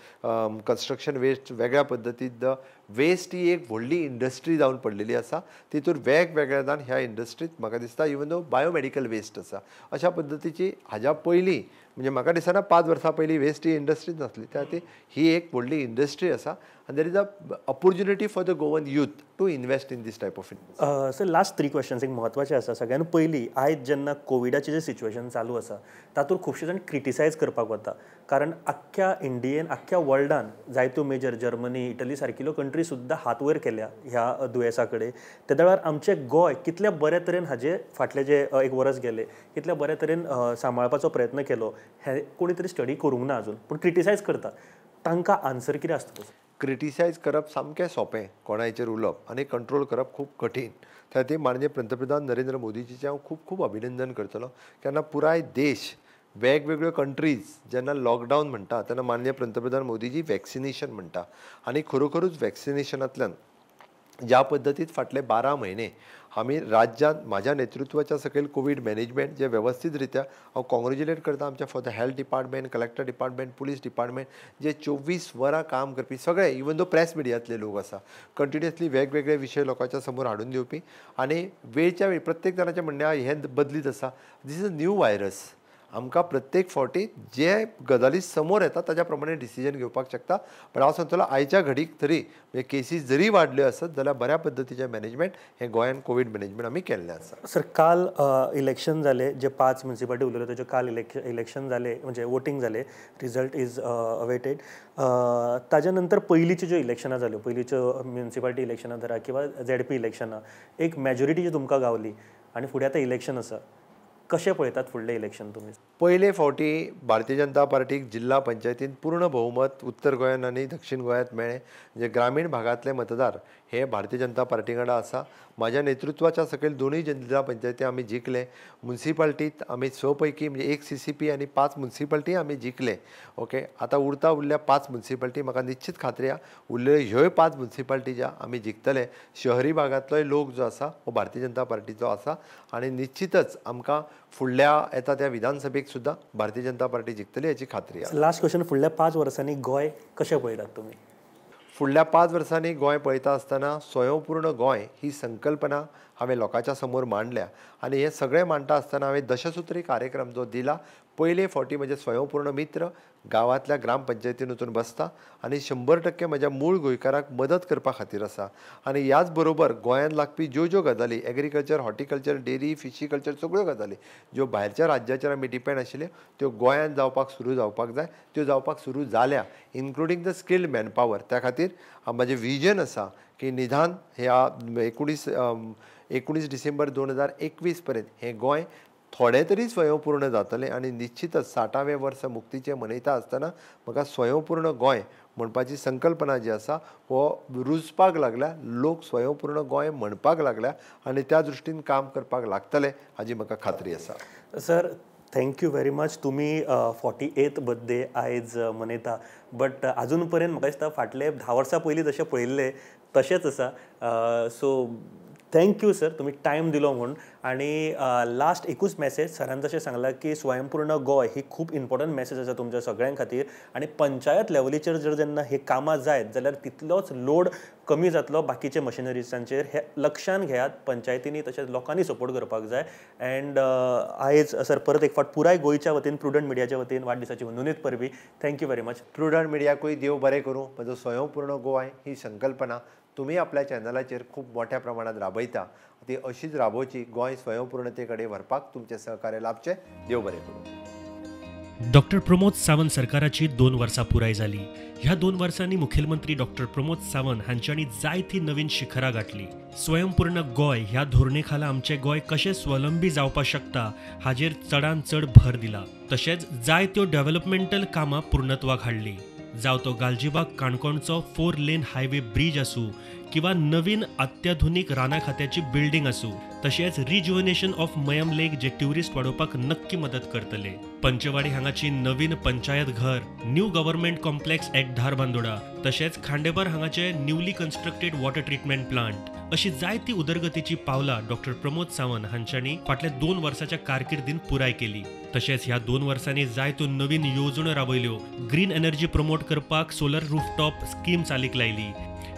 कन्स्ट्रक्शन वेस्ट वेगळ्या पद्दतीत. The waste ही एक व्हडली इंडस्ट्री जावन पडलेली आसा, तितूर वेगवेगळ्या जाण ह्या इंडस्ट्रीत म्हाका दिसता इवन दो बायोमेडिकल वेस्ट आसा अशा पद्दतीची. हाज्या पयलीं म्हणजे म्हाका दिसना 5 वर्सां पयलीं वेस्ट ही इंडस्ट्रीच नासली, त्या खातीर ही एक व्हडली इंडस्ट्री आसा आनी there is a opportunity for the Goan youth to invest in this type of industry. Sir, last 3 questions एक म्हत्वाचे आसा. सगळ्यान पयलीं आयज जेन्ना कोविडाचें जें सिच्युएशन चालू आसा तातूंत खुबशे जाण क्रिटिसायज करपाक वता, कारण आख्ख्या इंडियेन आख्ख्या वर्ल्डान जायत्यो मेजर जर्मनी, इटली सारकिल्यो कंट्री सुद्दां हात वयर केल्या ह्या दुयेंसा कडेन. ते वेळार आमचें गोंय कितल्या बऱ्या तरेन हाजे फाटलें जे एक वर्स गेलें कितल्या बऱ्या तरेन सांबाळपाचो प्रयत्न केलो हें कोणी तरी स्टडी करूंक ना अजून, पूण क्रिटिसायज करता, तांकां आन्सर कितें आसतलो? क्रिटिसायज करप सामकें सोंपें, कोणायचेर उलोवप आनी कंट्रोल करप खूब कठीण. त्या खातीर माननीय पंतप्रधान नरेंद्र मोदीजीचें हांव खूब खूब अभिनंदन करतलो, केन्ना पुराय देश वेगवेगळ्यो कंट्रीज जेन्ना लॉकडावन म्हणटा तेन्ना माननीय पंतप्रधान मोदीजी वॅक्सिनेशन म्हणटा आनी खरोखरूच वॅक्सिनेशनांतल्यान ज्या पद्दतीत फाटले 12 म्हयने आमी राज्यांत म्हाज्या नेतृत्वाच्या सकयल कोवीड मॅनेजमेंट जे वेवस्थीत रित्या हांव कॉंग्रेच्युलेट करता आमच्या for the health department, collector department, police department जे 24 वरां काम करपी सगळे, इवन दो प्रेस मिडियांतले लोक आसा, कंटिन्युअसली वेगवेगळे विशय लोकांच्या समोर हाडून दिवपी आनी वेळच्या वेळ प्रत्येक जाणाचें म्हणणें हें बदलीत आसा. This is a new virus आमकां प्रत्येक फावटी जे गजाली समोर येता ताज्या प्रमाणे डिसिजन घेवपाक शकता. पण हांव सांगतलो आयच्या घडीक तरी म्हणजे केसीस जरी वाडल्यो आसत जाल्यार बऱ्या पद्दतीचें मॅनेजमेंट हें गोंयान कोवीड मॅनेजमेंट आमी केल्लें आसा. सर, काल इलेक्शन जालें, जे 5 म्युनिसिपालिटी उरलेल्यो ताच्यो काल इलेक्शन जालें, म्हणजे वोटींग जालें, रिजल्ट is awaited. ताज्या नंतर पयलींच्यो ज्यो इलेक्शनां जाल्यो, पयलींच्यो म्युनिसिपालिटी इलेक्शनां धरा किंवा झेडपी इलेक्शनां, एक मॅजॉरिटी जी तुमकां गावली आनी फुडें आतां इलेक्शन आसा, कशें पळयतात फुडलें इलेक्शन तुमी? पयले फावटी भारतीय जनता पार्टीक जिल्हा पंचायतीन पूर्ण बहुमत उत्तर गोंयांत आनी दक्षिण गोंयांत मेळ्ळें. म्हणजे ग्रामीण भागांतले मतदार हे भारतीय जनता पार्टी कडेन आसा. म्हाज्या नेतृत्वाच्या सकयल दोनूय जिल्हा पंचायती आमी जिखले. मुन्सिपाल्टीत आमी 6 पैकी म्हणजे 1 CCP आनी 5 मुन्सिपाल्टी आमी जिखले. ओके, आतां उरता उरल्या 5 मुन्सिपाल्टी, म्हाका निश्चित खात्री आहा उरलेल्यो ह्योय 5 मुन्सिपाल्टी ज्या आमी जिखतले. शहरी भागांतलोय लोक जो आसा हो भारतीय जनता पार्टीचो आसा आनी निश्चितच आमकां फुडल्या येता त्या विधानसभेक सुद्दां भारतीय जनता पार्टी जिखतली हाची खात्री आसा. लास्ट क्वेश्चन, फुडल्या 5 वर्सांनी गोंय कशें पळयतात तुमी? फुडल्या 5 वर्सांनी गोंय पळयता आसतना स्वयंपूर्ण गोंय ही संकल्पना हांवें लोकांच्या समोर मांडल्या आनी हें सगळें मांडटा आसतना हांवें दशसूत्री कार्यक्रम जो दिला, पयले फावटी म्हजे स्वयंपूर्ण मित्र गांवांतल्या ग्रामपंचायतीन वचून बसता आनी 100% म्हज्या मूळ गोंयकाराक मदत करपा खातीर आसा. आनी ह्याच बरोबर गोंयांत लागपी ज्यो ज्यो गजाली एग्रीकल्चर, हॉर्टिकल्चर, डेरी, फिशीकल्चर सगळ्यो गजाली ज्यो भायरच्या राज्याचेर आमी डिपेंड आशिल्ल्यो त्यो गोंयांत जावपाक सुरू जावपाक जाय, त्यो जावपाक सुरू जाल्या, इन्क्लुडींग the skilled manpower. त्या खातीर म्हजें विजन आसा की निदान ह्या 19 डिसेंबर 2021 पर्यंत हें गोंय थोडें तरी स्वयंपूर्ण जातलें आनी निश्चितच 60वें वर्स मुक्तीचें मनयता आसतना म्हाका स्वयंपूर्ण गोंय म्हणपाची संकल्पना जी आसा हो रुजपाक लागल्या, लोक स्वयंपूर्ण गोंय म्हणपाक लागल्या आनी त्या दृश्टीन काम करपाक लागतले हाजी म्हाका खात्री आसा. Sir, thank you very much. तुमी 48th birthday आयज मनयता, बट आजून पर्यंत म्हाका दिसता फाटले 10 वर्सां पयलीं जशें पळयल्लें तशेंच आसा. सो thank you sir, तुमी टायम दिलो म्हूण. आनी लास्ट एकूच मॅसेज सरान जशें सांगलां की स्वयंपूर्ण गोंय ही खूब इम्पॉर्टंट मॅसेज आसा तुमच्या सगळ्यां खातीर आनी पंचायत लेवलीचेर जर जेन्ना हे कामां जायत जाल्यार तितलोच लोड कमी जातलो बाकीचे मशिनरीजांचेर. हे लक्षान घेयात, पंचायतींनी तशेंच लोकांनी सपोर्ट करपाक जाय. अँड आयज सर परत एक फावट पुराय गोंयच्या वतीन, प्रुडंट मिडियाच्या वतीन वाडदिसाची हुनहुनीत परबी. Thank you very much. Prudent मिडियाकूय देव बरें करूं. म्हजो स्वयंपूर्ण गोंय ही संकल्पना तुमी आपल्या चॅनलाचेर खूब मोठ्या प्रमाणात राबयता, ती अशीच राबोवची. गोंय स्वयंपूर्णते कडेन व्हरपाक तुमचें सहकार्य लाभचें. देव बरें करूं. डॉक्टर प्रमोद सावंत सरकाराची 2 वर्सां पुराय जाली. ह्या 2 वर्सांनी मुखेलमंत्री डॉक्टर प्रमोद सावंत हांच्यांनी जायती नवीन शिखरां गांठली. स्वयंपूर्ण गोंय ह्या धोरणे खाला आमचें गोंय कशें स्वावलंबी जावपाक शकता हाजेर चडान चड भर दिला. तशेंच जायत्यो डेव्हलपमेंटल कामां पूर्णत्वाक हाडली. जावं तो गालजीबाग काणकोणचो 4 लेन हायवे ब्रीज आसूं किंवा नवीन अत्याधुनीक राना खात्याची बिल्डिंग आसूं, तशेंच रिज्युवनेशन of Mayem lake J tourist वाडोवपाक नक्की मदत करतले. पंचवाडी हांगाची नवीन पंचायत घर, new government complex at Dharbandora, तशेंच खांडेपार हांगाचे newly constructed water treatment plant अशी जायती उदरगतीची पावलां डॉक्टर प्रमोद सावंत हांच्यांनी फाटल्या 2 वर्साच्या कारकिर्दीन पुराय केली. तशेंच ह्या 2 वर्सांनी जायत्यो नवीन येवजण्यो राबयल्यो. ग्रीन एनर्जी प्रमोट करपाक सोलर रूफटॉप स्कीम चालीक लायली.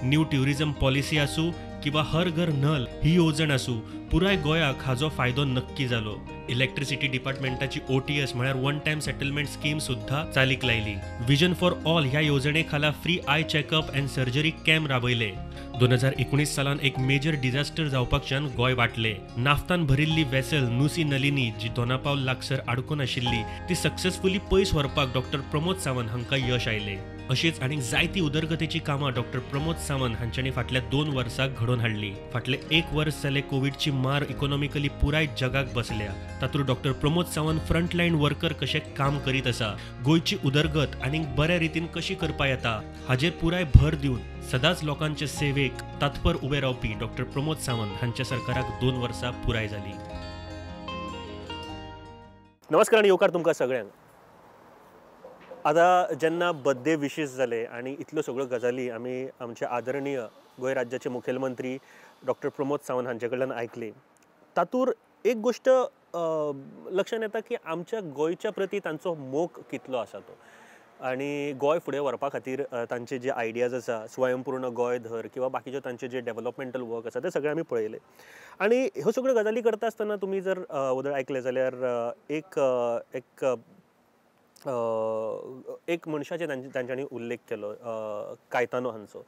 न्यू ट्युरिझम पॉलिसी आसूं किंवा हर घर नल ही येवजण आसूं, पुराय गोंयाक हाजो फायदो नक्की जालो. इलेक्ट्रिसिटी डिपार्टमेंटाची OTS म्हळ्यार वन टायम सेटलमेंट स्कीम सुद्धा चालीक लायली. विजन फॉर ऑल ह्या येवजणे खाला free eye checkup and surgery camp राबयले. 2019 सालान एक मेजर डिझास्टर जावपाकच्यान गोंय वाटले. नाफ्तान भरिल्ली वेसल नुसी नलिनी जी दोनापावल लागसर आडकून आशिल्ली ती सक्सेसफुली पयस व्हरपाक डॉक्टर प्रमोद सावंत हांकां यश आयलें. अशीच आनीक जायती उदरगतीची कामां डॉक्टर प्रमोद सावंत हांच्यांनी फाटल्या 2 वर्साक घडोवन हाडली. फाटले 1 वर्स जालें कोविडची मार इकॉनॉमिकली पुराय जगाक बसल्या. तातूंत doctor Pramod Sawant frontline worker कशें काम करीत आसा, गोंयची उदरगत आनीक बऱ्या रितीन कशी करपा येता हाजेर पुराय भर दिवन सदांच लोकांचे सेवेक तत्पर उबे रावपी डॉक्टर प्रमोद सावंत हांच्या सरकाराक 2 वर्सां पुराय जाली. नमस्कार आनी येवकार तुमकां सगळ्यांक. आतां जेन्ना बर्थडे विशीस जाले आनी इतल्यो सगळ्यो गजाली आमी आमचे आदरणीय गोंय राज्याचे मुखेलमंत्री डॉक्टर प्रमोद सावंत हांचे कडल्यान आयकली, तातूंत एक गोश्ट लक्षांत येता की आमच्या गोंयच्या प्रती तांचो मोग कितलो आसा तो. आनी गोंय फुडें व्हरपा खातीर तांचे जे आयडियाज आसा, स्वयंपूर्ण गोंय धर किंवा बाकीचे तांचे जे डेव्हलपमेंटल वर्क आसा ते सगळे आमी पळयले. आनी ह्यो सगळ्यो गजाली करता आसतना तुमी जर वदळ आयकलें जाल्यार एक एक एक मनशाचे तांच्यांनी उल्लेख केलो, कायतानो हांचो.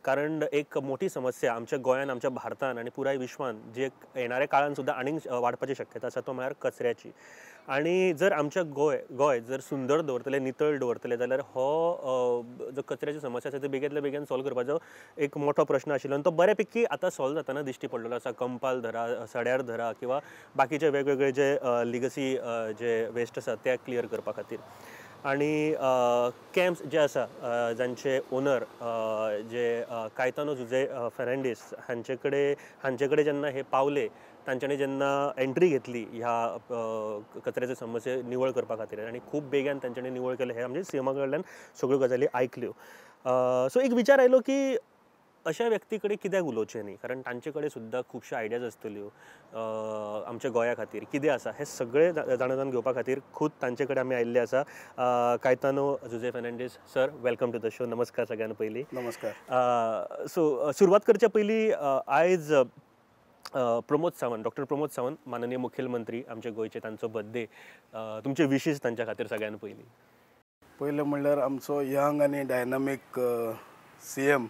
कारण एक मोठी समस्या आमच्या गोंयान, आमच्या भारतान आनी पुराय विश्वान जी एक येणाऱ्या काळान सुद्दां आनीक वाडपाची शक्यता आसा तो म्हळ्यार कचऱ्याची. आनी जर आमच्या गोंय जर सुंदर दवरतले, नितळ दवरतले जाल्यार हो जो कचऱ्याची समस्या आसा ती बेगींतल्या बेगीन सॉल्व करपाचो एक मोठो प्रश्न आशिल्लो आनी तो बऱ्यापैकी आतां सॉल्व जाताना दिश्टी पडलेलो आसा. कंपाल धरा, सड्यार धरा किंवा बाकीचे वेगवेगळे जे लिगसी जे वेस्ट आसा ते क्लियर करपा खातीर. आनी कॅम्प्स जे आसा जांचे ओनर जे कायतानो जुजे फेर्नांडीस हांचे कडेन जेन्ना हे पावले, तांच्यांनी जेन्ना एंट्री घेतली ह्या कचऱ्याचे समस्या निवळ करपा खातीर आनी खूब बेगान तांच्यांनी निवळ केलें, हें आमचे सीएमा कडल्यान सगळ्यो गजाली आयकल्यो. सो एक विचार आयलो की अशा व्यक्ती कडेन कित्याक उलोवचें न्ही, कारण तांचे कडेन सुद्दां खुबश्यो आयडियाज आसतल्यो आमच्या गोंया खातीर कितें आसा हें सगळें जाणून घेवपा खातीर खूद तांचे कडेन आमी आयिल्ले आसा. Caetano Jose Fernandes sir, welcome to the show. नमस्कार सगळ्यांना पयलीं. नमस्कार. सो सुरवात करच्या पयलीं आयज प्रमोद सावंत, डॉक्टर प्रमोद सावंत माननीय मुखेलमंत्री आमच्या गोंयचे, तांचो बर्थडे, तुमचे विशीस तांच्या खातीर सगळ्यान पयलीं. पयलें म्हणल्यार आमचो यंग आनी डायनामीक सीएम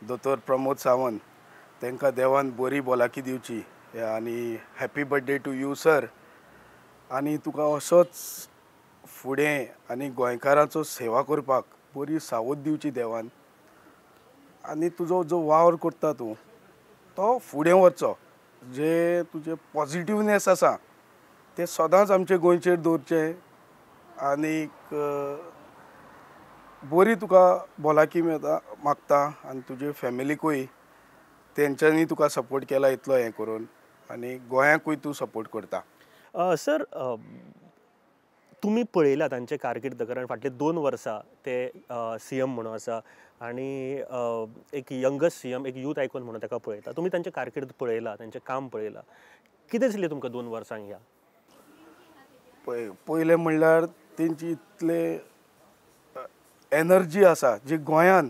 दोतोर प्रमोद सावंत, तांकां देवान बरी भलायकी दिवची आनी happy birthday to you sir. आनी तुका असोच फुडें आनी गोंयकारांचो सेवा करपाक बरी सावध दिवची देवान, आनी तुजो जो वावर करता तूं तो फुडें वचचो, जे तुजें पॉजिटिवनेस आसा तें सदांच आमचे गोंयचेर दवरचें आनीक बरी तुका भलायकी मेळटा मागता आनी तुजे फॅमिलीकूय तेंच्यांनी तुका सपोर्ट केला इतलो हें करून आनी गोंयाकूय तूं सपोर्ट करता. सर, तुमी पळयला तांचे कारकिर्द, कारण फाटले 2 वर्सां ते सीएम म्हणून आसा आनी एक यंगस्ट सीएम, एक यूथ आयकॉन म्हणून ताका पळयता. तुमी तांचे कारकिर्द पळयला, तांचें काम पळयला, कितें दिसलें तुमकां 2 वर्सांक ह्या? पयलें म्हणल्यार तेंची इतले एनर्जी आसा जी गोंयान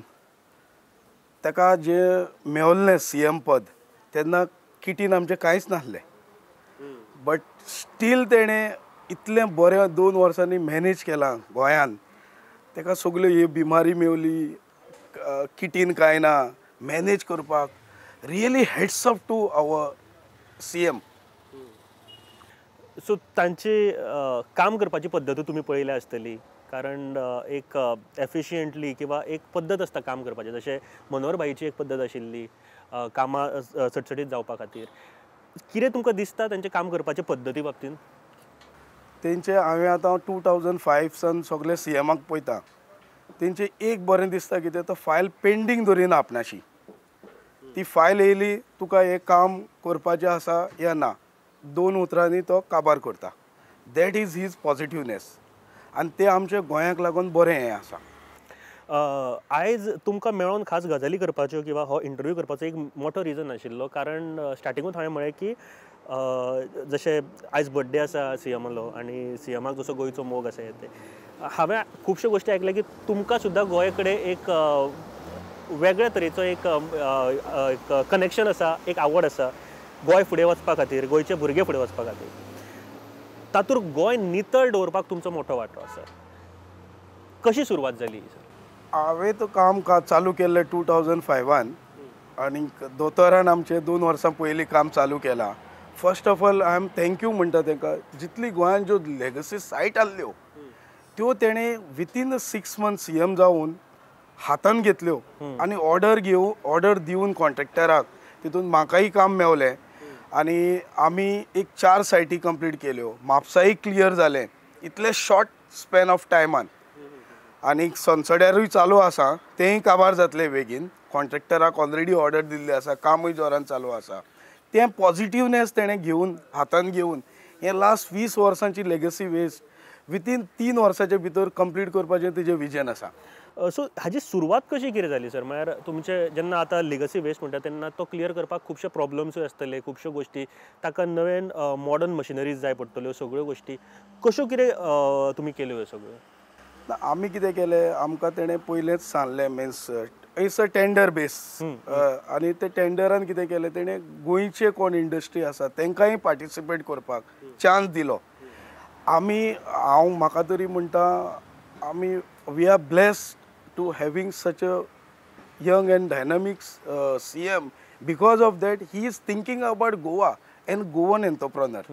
ताका जे मेवल्लें सीएम पद तेन्ना किटीन आमचें कांयच नासलें, बट स्टील तेणें इतलें बरें 2 वर्सांनी मॅनेज केलां गोंयान. ताका सगल्यो ही बिमारी मेवली, किटीन कांय ना, मॅनेज करपाक really hats off to our CM. So तांची काम करपाची पद्दत तुमी पळयल्या आसतली, कारण एक एफिशियंटली किंवा एक पद्दत आसता काम करपाची, जशें मनोहर भाईची एक पद्दत आशिल्ली कामां चटचटीत जावपा खातीर. कितें तुमकां दिसता तांचे काम करपाचे पद्दती बाबतींत? तेंचे हांवें आतां 2005 सान सगळे सीएमाक पळयता, तेंचे एक बरें दिसता कितें तो फायल पेंडींग दवरिना आपणाशी. ती फायल येयली तुका हें काम करपाचें आसा या ना, 2 उतरांनी तो काबार करता. That is his positiveness आनी तें आमच्या गोंयाक लागून बरें हें आसा. आयज तुमकां मेळोन खास गजाली करपाच्यो किंवा हो इंटरव्यू करपाचो एक मोठो रिजन आशिल्लो, कारण स्टार्टिंगूच हांवें म्हळें की जशें आयज बर्थडे आसा सीएमालो आनी सीएमाक जसो गोंयचो मोग आसा ते हांवें खुबश्यो गोश्टी आयकल्या की तुमकां सुद्दां गोंय कडेन एक वेगळे तरेचो एक कनेक्शन आसा, एक आवड आसा गोंय फुडें वचपा खातीर, गोंयचे भुरगे फुडें वचपा खातीर. तातूंत गोंय नितळ दवरपाक तुमचो मोठो वांटो आसा, कशी सुरवात जाली? हांवें तो काम चालू केल्लें 2005 आनी दोतोरान आमचें 2 वर्सां पयलीं काम चालू केलां. First of all I am thank you म्हणटा तांकां, जितली गोंयांत ज्यो लेगसी सायट आसल्यो त्यो तेणें विथीन 6 मंथ सीएम जावन हातान घेतल्यो आनी ऑर्डर दिवन कॉन्ट्रॅक्टराक, तितून म्हाकाय काम मेवलें आनी आमी एक 4 सायटी कंप्लीट केल्यो, म्हापसाय क्लियर जालें इतले शॉर्ट स्पॅन ऑफ टायमान. आनी सनसड्यारूय चालू आसा, तेंय काबार जातलें बेगीन, कॉन्ट्रॅक्टराक ऑलरेडी ऑर्डर दिल्ली आसा, कामूय जोरान चालू आसा. तें पॉजिटिवनेस तेणें घेवन हातान घेवन हें लास्ट 20 वर्सांची लेगसी वेस्ट विथीन 3 वर्साच्या भितर कंप्लीट करपाचें तेजें विजन आसा. सो हाजी सुरवात कशी कितें जाली सर? म्हळ्यार तुमचे जेन्ना आतां लिगसी वेस्ट म्हणटा तेन्ना तो क्लियर करपाक खुबशे प्रॉब्लम्सूय आसतले, खुबश्यो गोश्टी, ताका नवें मॉडर्न मशिनरीज जाय पडटल्यो, सगळ्यो गोश्टी कश्यो कितें तुमी केल्यो ह्यो सगळ्यो? ना, आमी कितें केलें, आमकां तेणें पयलेंच सांगलें, means it's a tender base, आनी ते टेंडरान कितें केलें तेणें गोंयचे कोण इंडस्ट्री आसा तेंकांय पार्टिसिपेट करपाक चान्स दिलो. आमी हांव म्हाका तरी म्हणटा आमी we are blessed to having such a young and dynamic CM. Because of that he is thinking about Goa and Goan entrepreneur.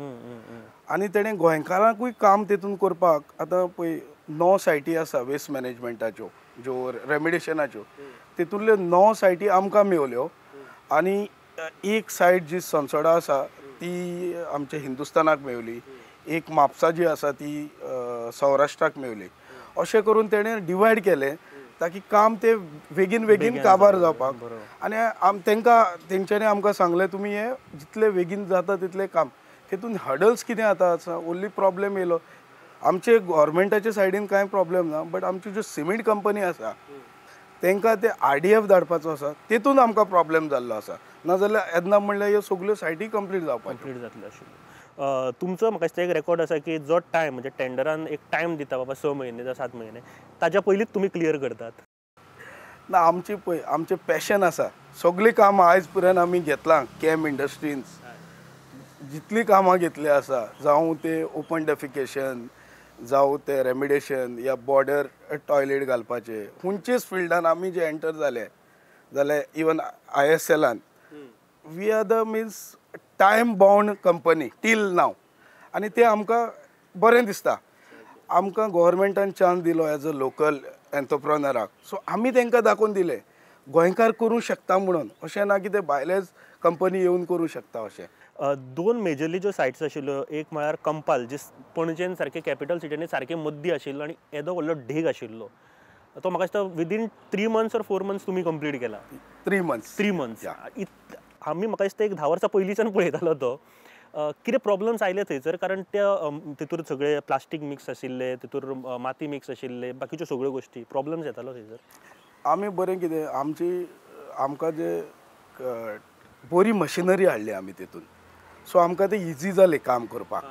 आनी तेणें गोंयकारांकूय काम तेतून करपाक. आतां पळय 9 सायटी आसा वेस्ट मॅनेजमेंटाच्यो, ज्यो रेमिडेशनाच्यो, तेतूंतल्यो 9 सायटी आमकां मेवल्यो आनी एक सायट जी सनसोडा आसा ती आमच्या हिंदुस्तानाक मेवली, एक म्हापसा जी आसा ती सौराष्ट्राक मेवली. अशें करून तेणें डिवायड केलें ताकी काम ते बेगीन बेगीन काबार जावपाक. आनी तेंकां तेंच्यांनी आमकां सांगलें तुमी हें जितलें बेगीन जाता तितलें काम. तेतून हडल्स कितें आतां आसा, ओन्ली प्रॉब्लेम येयलो आमचे गोवोरमेंटाचे सायडीन कांय प्रॉब्लेम ना, बट आमची ज्यो सिमेंट कंपनी आसा तेंकां ते RDF धाडपाचो आसा, तेतून आमकां प्रॉब्लेम जाल्लो आसा. नाजाल्यार येदना म्हणल्यार ह्यो सगल्यो सायटी कंप्लीट जावपाच्यो. कंप्लीट जातल्यो आशिल्ल्यो. तुमचो म्हाका दिसता एक रेकॉर्ड आसा की जो टायम म्हणजे टेंडरान एक टायम दिता बाबा 6 म्हयने जावं 7 म्हयने, ताच्या पयलींच तुमी क्लियर करतात. ना, आमची पळय आमचें पॅशन आसा, सगळीं कामां आयज पर्यंत आमी घेतलां कॅम इंडस्ट्रीन जितलीं कामां घेतलीं आसा, जावं तें ओपन डेफिकेशन, जावं तें रेमिडेशन या बॉर्डर टॉयलेट घालपाचें, खंयचेच फिल्डान आमी जे एंटर जाले जाल्यार even ISLान we are the means time bound company till now. आनी तें आमकां बरें दिसता. आमकां गोवोरमेंटान चान्स दिलो एज अ लोकल एंटरप्रेनराक, सो आमी तांकां दाखोवन दिलें गोंयकार करूंक शकता म्हणून. अशें ना की ते भायलेच कंपनी येवन करूंक शकता अशें. 2 मेजरली ज्यो सायट्स आशिल्ल्यो, एक म्हळ्यार कंपाल जी पणजेन सारकें कॅपिटल सिटीनी सारकें मद्दी आशिल्लो आनी येदो व्हडलो ढीग आशिल्लो, तो म्हाका दिसता विदीन 3 months or 4 months तुमी कंप्लीट केला. 3 months. 3 months. आमी म्हाका दिसता एक 10 वर्सां पयलींच्यान पळयतालो तो. कितें प्रॉब्लम्स आयले थंयसर, कारण त्या तितूर सगळे प्लास्टीक मिक्स आशिल्ले, तितूर माती मिक्स आशिल्ले, बाकीच्यो सगळ्यो गोश्टी प्रॉब्लम्स येतालो थंयसर. आमी बरें कितें आमची आमकां जे बरी मशिनरी हाडली आमी तेतून, सो आमकां तें इजी जालें काम करपाक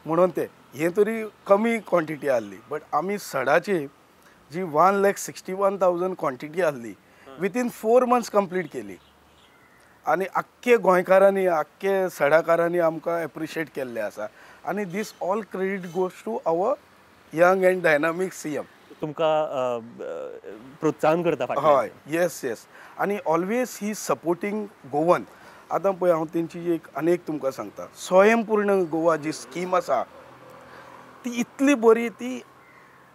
म्हणून तें हें तरी कमी क्वॉन्टिटी आहली. बट आमी सडाची जी 1,61,000 क्वॉन्टिटी आहली विथीन 4 months complete केली. आनी आख्खे गोंयकारांनी आख्खे सडाकारांनी आमकां एप्रिशिएट केल्लें आसा. आनी this all credit goes to our young and dynamic CM. तुमकां प्रोत्साहन करता. हय, येस येस. आनी ऑलवेज ही सपोर्टींग गोवन. आतां पळय हांव तेंची एक आनी एक तुमकां सांगता, स्वयंपूर्ण गोवा जी स्कीम आसा ती इतली बरी, ती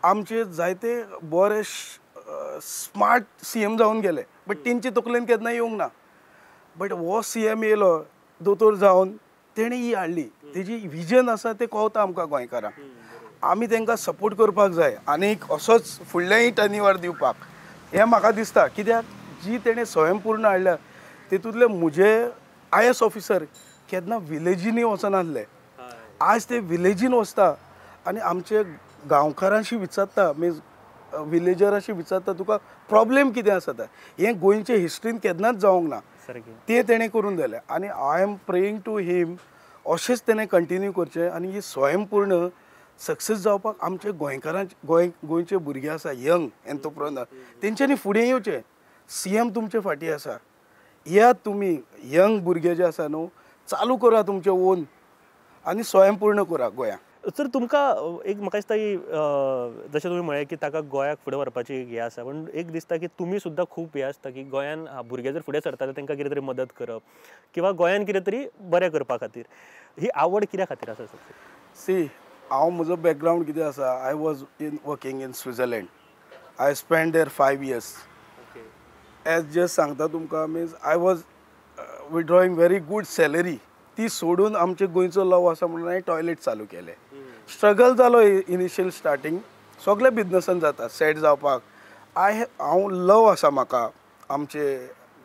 आमचे जायते बरे स्मार्ट CM जावन गेले, बट तेंचे तकलेन केन्ना येवंक ना. बट हो CM येयलो दोतोर जावन, तेणें ही हाडली, तेजी विजन आसा तें कळटा आमकां गोंयकारांक. आमी तांकां सपोर्ट करपाक जाय आनीक असोच फुडल्याय टर्निवार दिवपाक हें म्हाका दिसता. कित्याक जी तेणें स्वयंपूर्ण हाडल्या तेतूंतले म्हजे IAS officer केन्ना विलेजींनी वचनासले, आज ते विलेजीन वचता आनी आमचे गांवकारांशी विचारता, मिन्स विलेजराशी विचारता तुका प्रॉब्लेम कितें आसा ते. हें गोंयचे हिस्ट्रीन केन्नाच जावंक ना, तें तेणें करून दिलें. आनी I am praying to him अशेंच तेणें कंटिन्यू करचें आनी ही स्वयंपूर्ण सक्सेस जावपाक आमचे गोंयकारांचे गोंयचे भुरगे आसा यंग एंटरप्रेनर तेंच्यांनी फुडें येवचें. CM तुमचे फाटीं आसा, येयात तुमी यंग भुरगे जे आसा न्हू, चालू करा तुमचें ओन आनी स्वयंपूर्ण करा गोंयांक. सर तुमकां एक म्हाका दिसता की जशें तुमी म्हळें की ताका गोंयाक फुडें व्हरपाची एक हें आसा, पूण एक दिसता की तुमी सुद्दां खूब हें आसता की गोंयान भुरगे जर फुडें सरता जाल्यार तांकां कितें तरी मदत करप किंवा गोंयान कितें तरी बरें करपा खातीर, ही आवड कित्या खातीर आसा सर? सी, हांव म्हजो बॅकग्रावंड कितें आसा, I was in working in Switzerland, I spend there 5 years. As just सांगता तुमकां, means I was withdrawing very good salary, ती सोडून आमचे गोंयचो लव आसा म्हणून हांवें टॉयलेट चालू केलें. स्ट्रगल जालो इनिशियल स्टार्टींग, सगळे बिजनसान जाता सेट जावपाक. हांव लव आसा म्हाका आमचे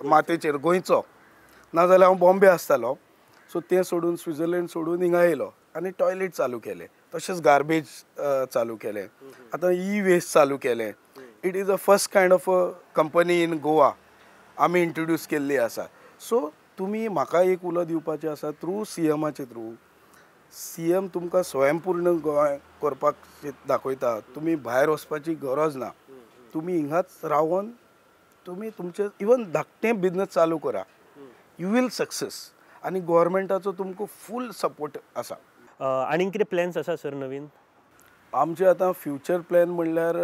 मातयेचेर गोंयचो, नाजाल्यार हांव बॉम्बे आसतालो. सो तें सोडून स्विट्झर्लंड सोडून हिंगा येयलो आनी टॉयलेट चालू केलें, तशेंच गार्बेज चालू केलें, आतां ई वेस्ट चालू केलें. It is a first kind of a company in Goa आमी इंट्रोड्यूस केल्ली आसा. सो तुमी म्हाका एक उलो दिवपाचें आसा थ्रू CMाचे थ्रू, सी एम तुमकां स्वयंपूर्ण गोंय करपाक दाखयता. तुमी भायर वचपाची गरज ना, तुमी हिंगाच रावन तुमी तुमचे इवन धाकटें बिजनस चालू करा, you will success. आनी गोवोरमेंटाचो तुमकां फूल सपोर्ट आसा. आनी कितें प्लॅन्स आसा सर नवीन? आमचे आतां फ्युचर प्लॅन म्हणल्यार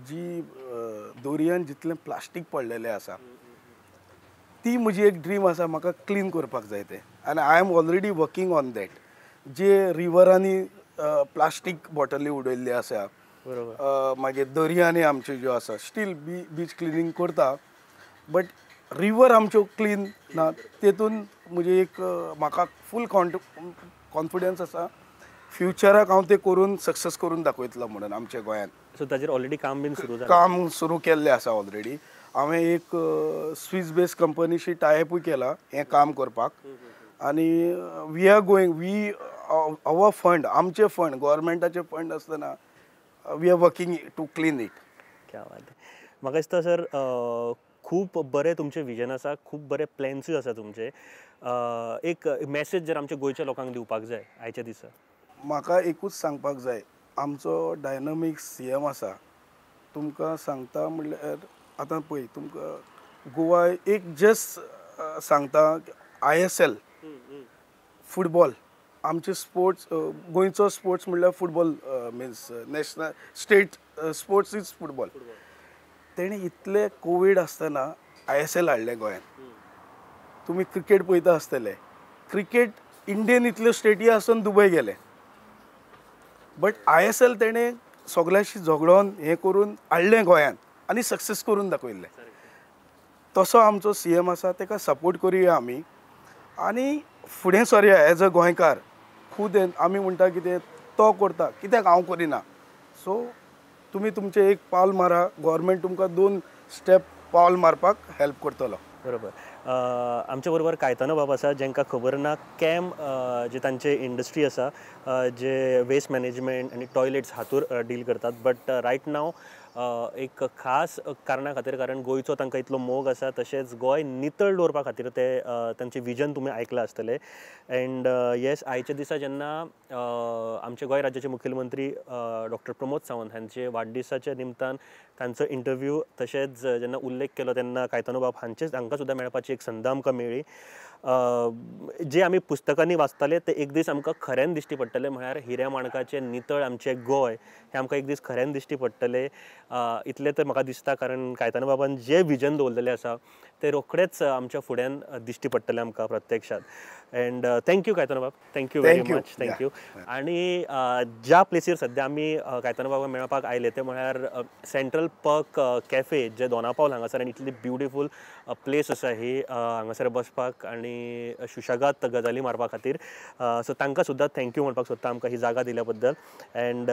जी दर्यान जितलें प्लास्टीक पडलेलें आसा ती म्हजी एक ड्रीम आसा, म्हाका क्लीन करपाक जाय तें. आनी I am already working on that. जे रिवरांनी प्लास्टीक बॉटली उडयल्ली आसा, मागीर दर्यांनी आमच्यो ज्यो आसा स्टील बीच क्लिनींग करता, बट रिवर आमच्यो क्लीन ना. तेतून म्हजी एक म्हाका फूल कॉन्फिडन्स आसा फ्युचराक हांव तें करून सक्सेस करून दाखयतलो म्हणून आमच्या गोंयांत. सो ताजेर ऑलरेडी काम बीन सुरू जालां? काम सुरू केल्लें आसा ऑलरेडी. हांवें एक स्वीस बेस कंपनीशी टायअपूय केला हें काम करपाक. आनी we are going we our fund, आमचे फंड, गोवोरमेंटाचे फंड आसतना we are working to clean it. क्या बात. म्हाका दिसता सर खूब बरें तुमचें विजन आसा, खूब बरे प्लॅन्सूय आसा तुमचे. एक मॅसेज जर आमच्या गोंयच्या लोकांक दिवपाक जाय आयच्या दिसा? म्हाका एकूच सांगपाक जाय, आमचो डायनामीक सी एम आसा, तुमकां सांगता म्हणल्यार आतां पळय तुमकां गोवा एक जस्ट सांगता ISL football, आमचे स्पोर्ट्स गोंयचो स्पोर्ट्स म्हणल्यार football, means national state sports is football. तेणें इतले कोवीड आसतना ISL हाडलें गोंयांत. तुमी क्रिकेट पळयता आसतले, क्रिकेट इंडियन इतल्यो स्टेटी आसून दुबय गेले, बट ISL तेणें सगळ्यांशी झगडोन हें करून हाडलें गोंयांत आनी सक्सेस करून दाखयल्लें. तसो आमचो सी एम आसा, ताका सपोर्ट करुया आमी आनी फुडें सरया एज अ गोंयकार. खूद आमी म्हणटा कितें तो करता, कित्याक हांव करिना. सो तुमी तुमचें एक पावल मारा, गोवोरमेंट तुमकां 2 स्टेप पावल मारपाक हेल्प करतलो. बरोबर. आमचे बरोबर कायतानो बाब आसा, जांकां खबर ना कॅम जे तांचे इंडस्ट्री आसा जे वेस्ट मॅनेजमेंट आनी टॉयलेट्स हातूर डील करतात, बट रायट नाव एक खास कारणा खातीर, कारण गोंयचो तांकां इतलो मोग आसा, तशेंच गोंय नितळ दवरपा खातीर ते तांचें विजन तुमी आयकलां आसतलें. एंड येस, आयच्या दिसा जेन्ना आमचे गोंय राज्याचे मुखेलमंत्री डॉक्टर प्रमोद सावंत हांचे वाडदिसाच्या निमतान तांचो इंटरव्यू तशेंच जेन्ना उल्लेख केलो तेन्ना कायतानो बाब हांचेच हांकां सुद्दां मेळपाची एक संद आमकां मेळ्ळी. जे आमी पुस्तकांनी वाचताले ते एक दीस आमकां खऱ्यान दिश्टी पडटले, म्हळ्यार हिऱ्या माणकाचें नितळ आमचें गोंय हें आमकां एक दीस खऱ्यान दिश्टी पडटलें इतलें तर म्हाका दिसता. कारण कायतानो बाबान जें विजन दवरलेलें आसा तें रोखडेंच आमच्या फुड्यान दिश्टी पडटलें आमकां प्रत्यक्षात. एंड thank you Cayetano बाब, thank you very much, thank you. आनी ज्या प्लेसीर सद्या आमी कायतानो बाबा मेळपाक आयले ते म्हळ्यार सेंट्रल पर्क कॅफे जे दोनापावल हांगासर, आनी इतली ब्युटिफूल प्लेस आसा ही हांगासर बसपाक आनी सुशेगाद गजाली मारपा खातीर. सो तांकां सुद्दां thank you म्हणपाक सोदता आमकां ही जागा दिल्या बद्दल. And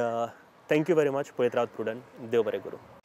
thank you very much. पळयत रावत प्रुडंट. देव बरें करूं.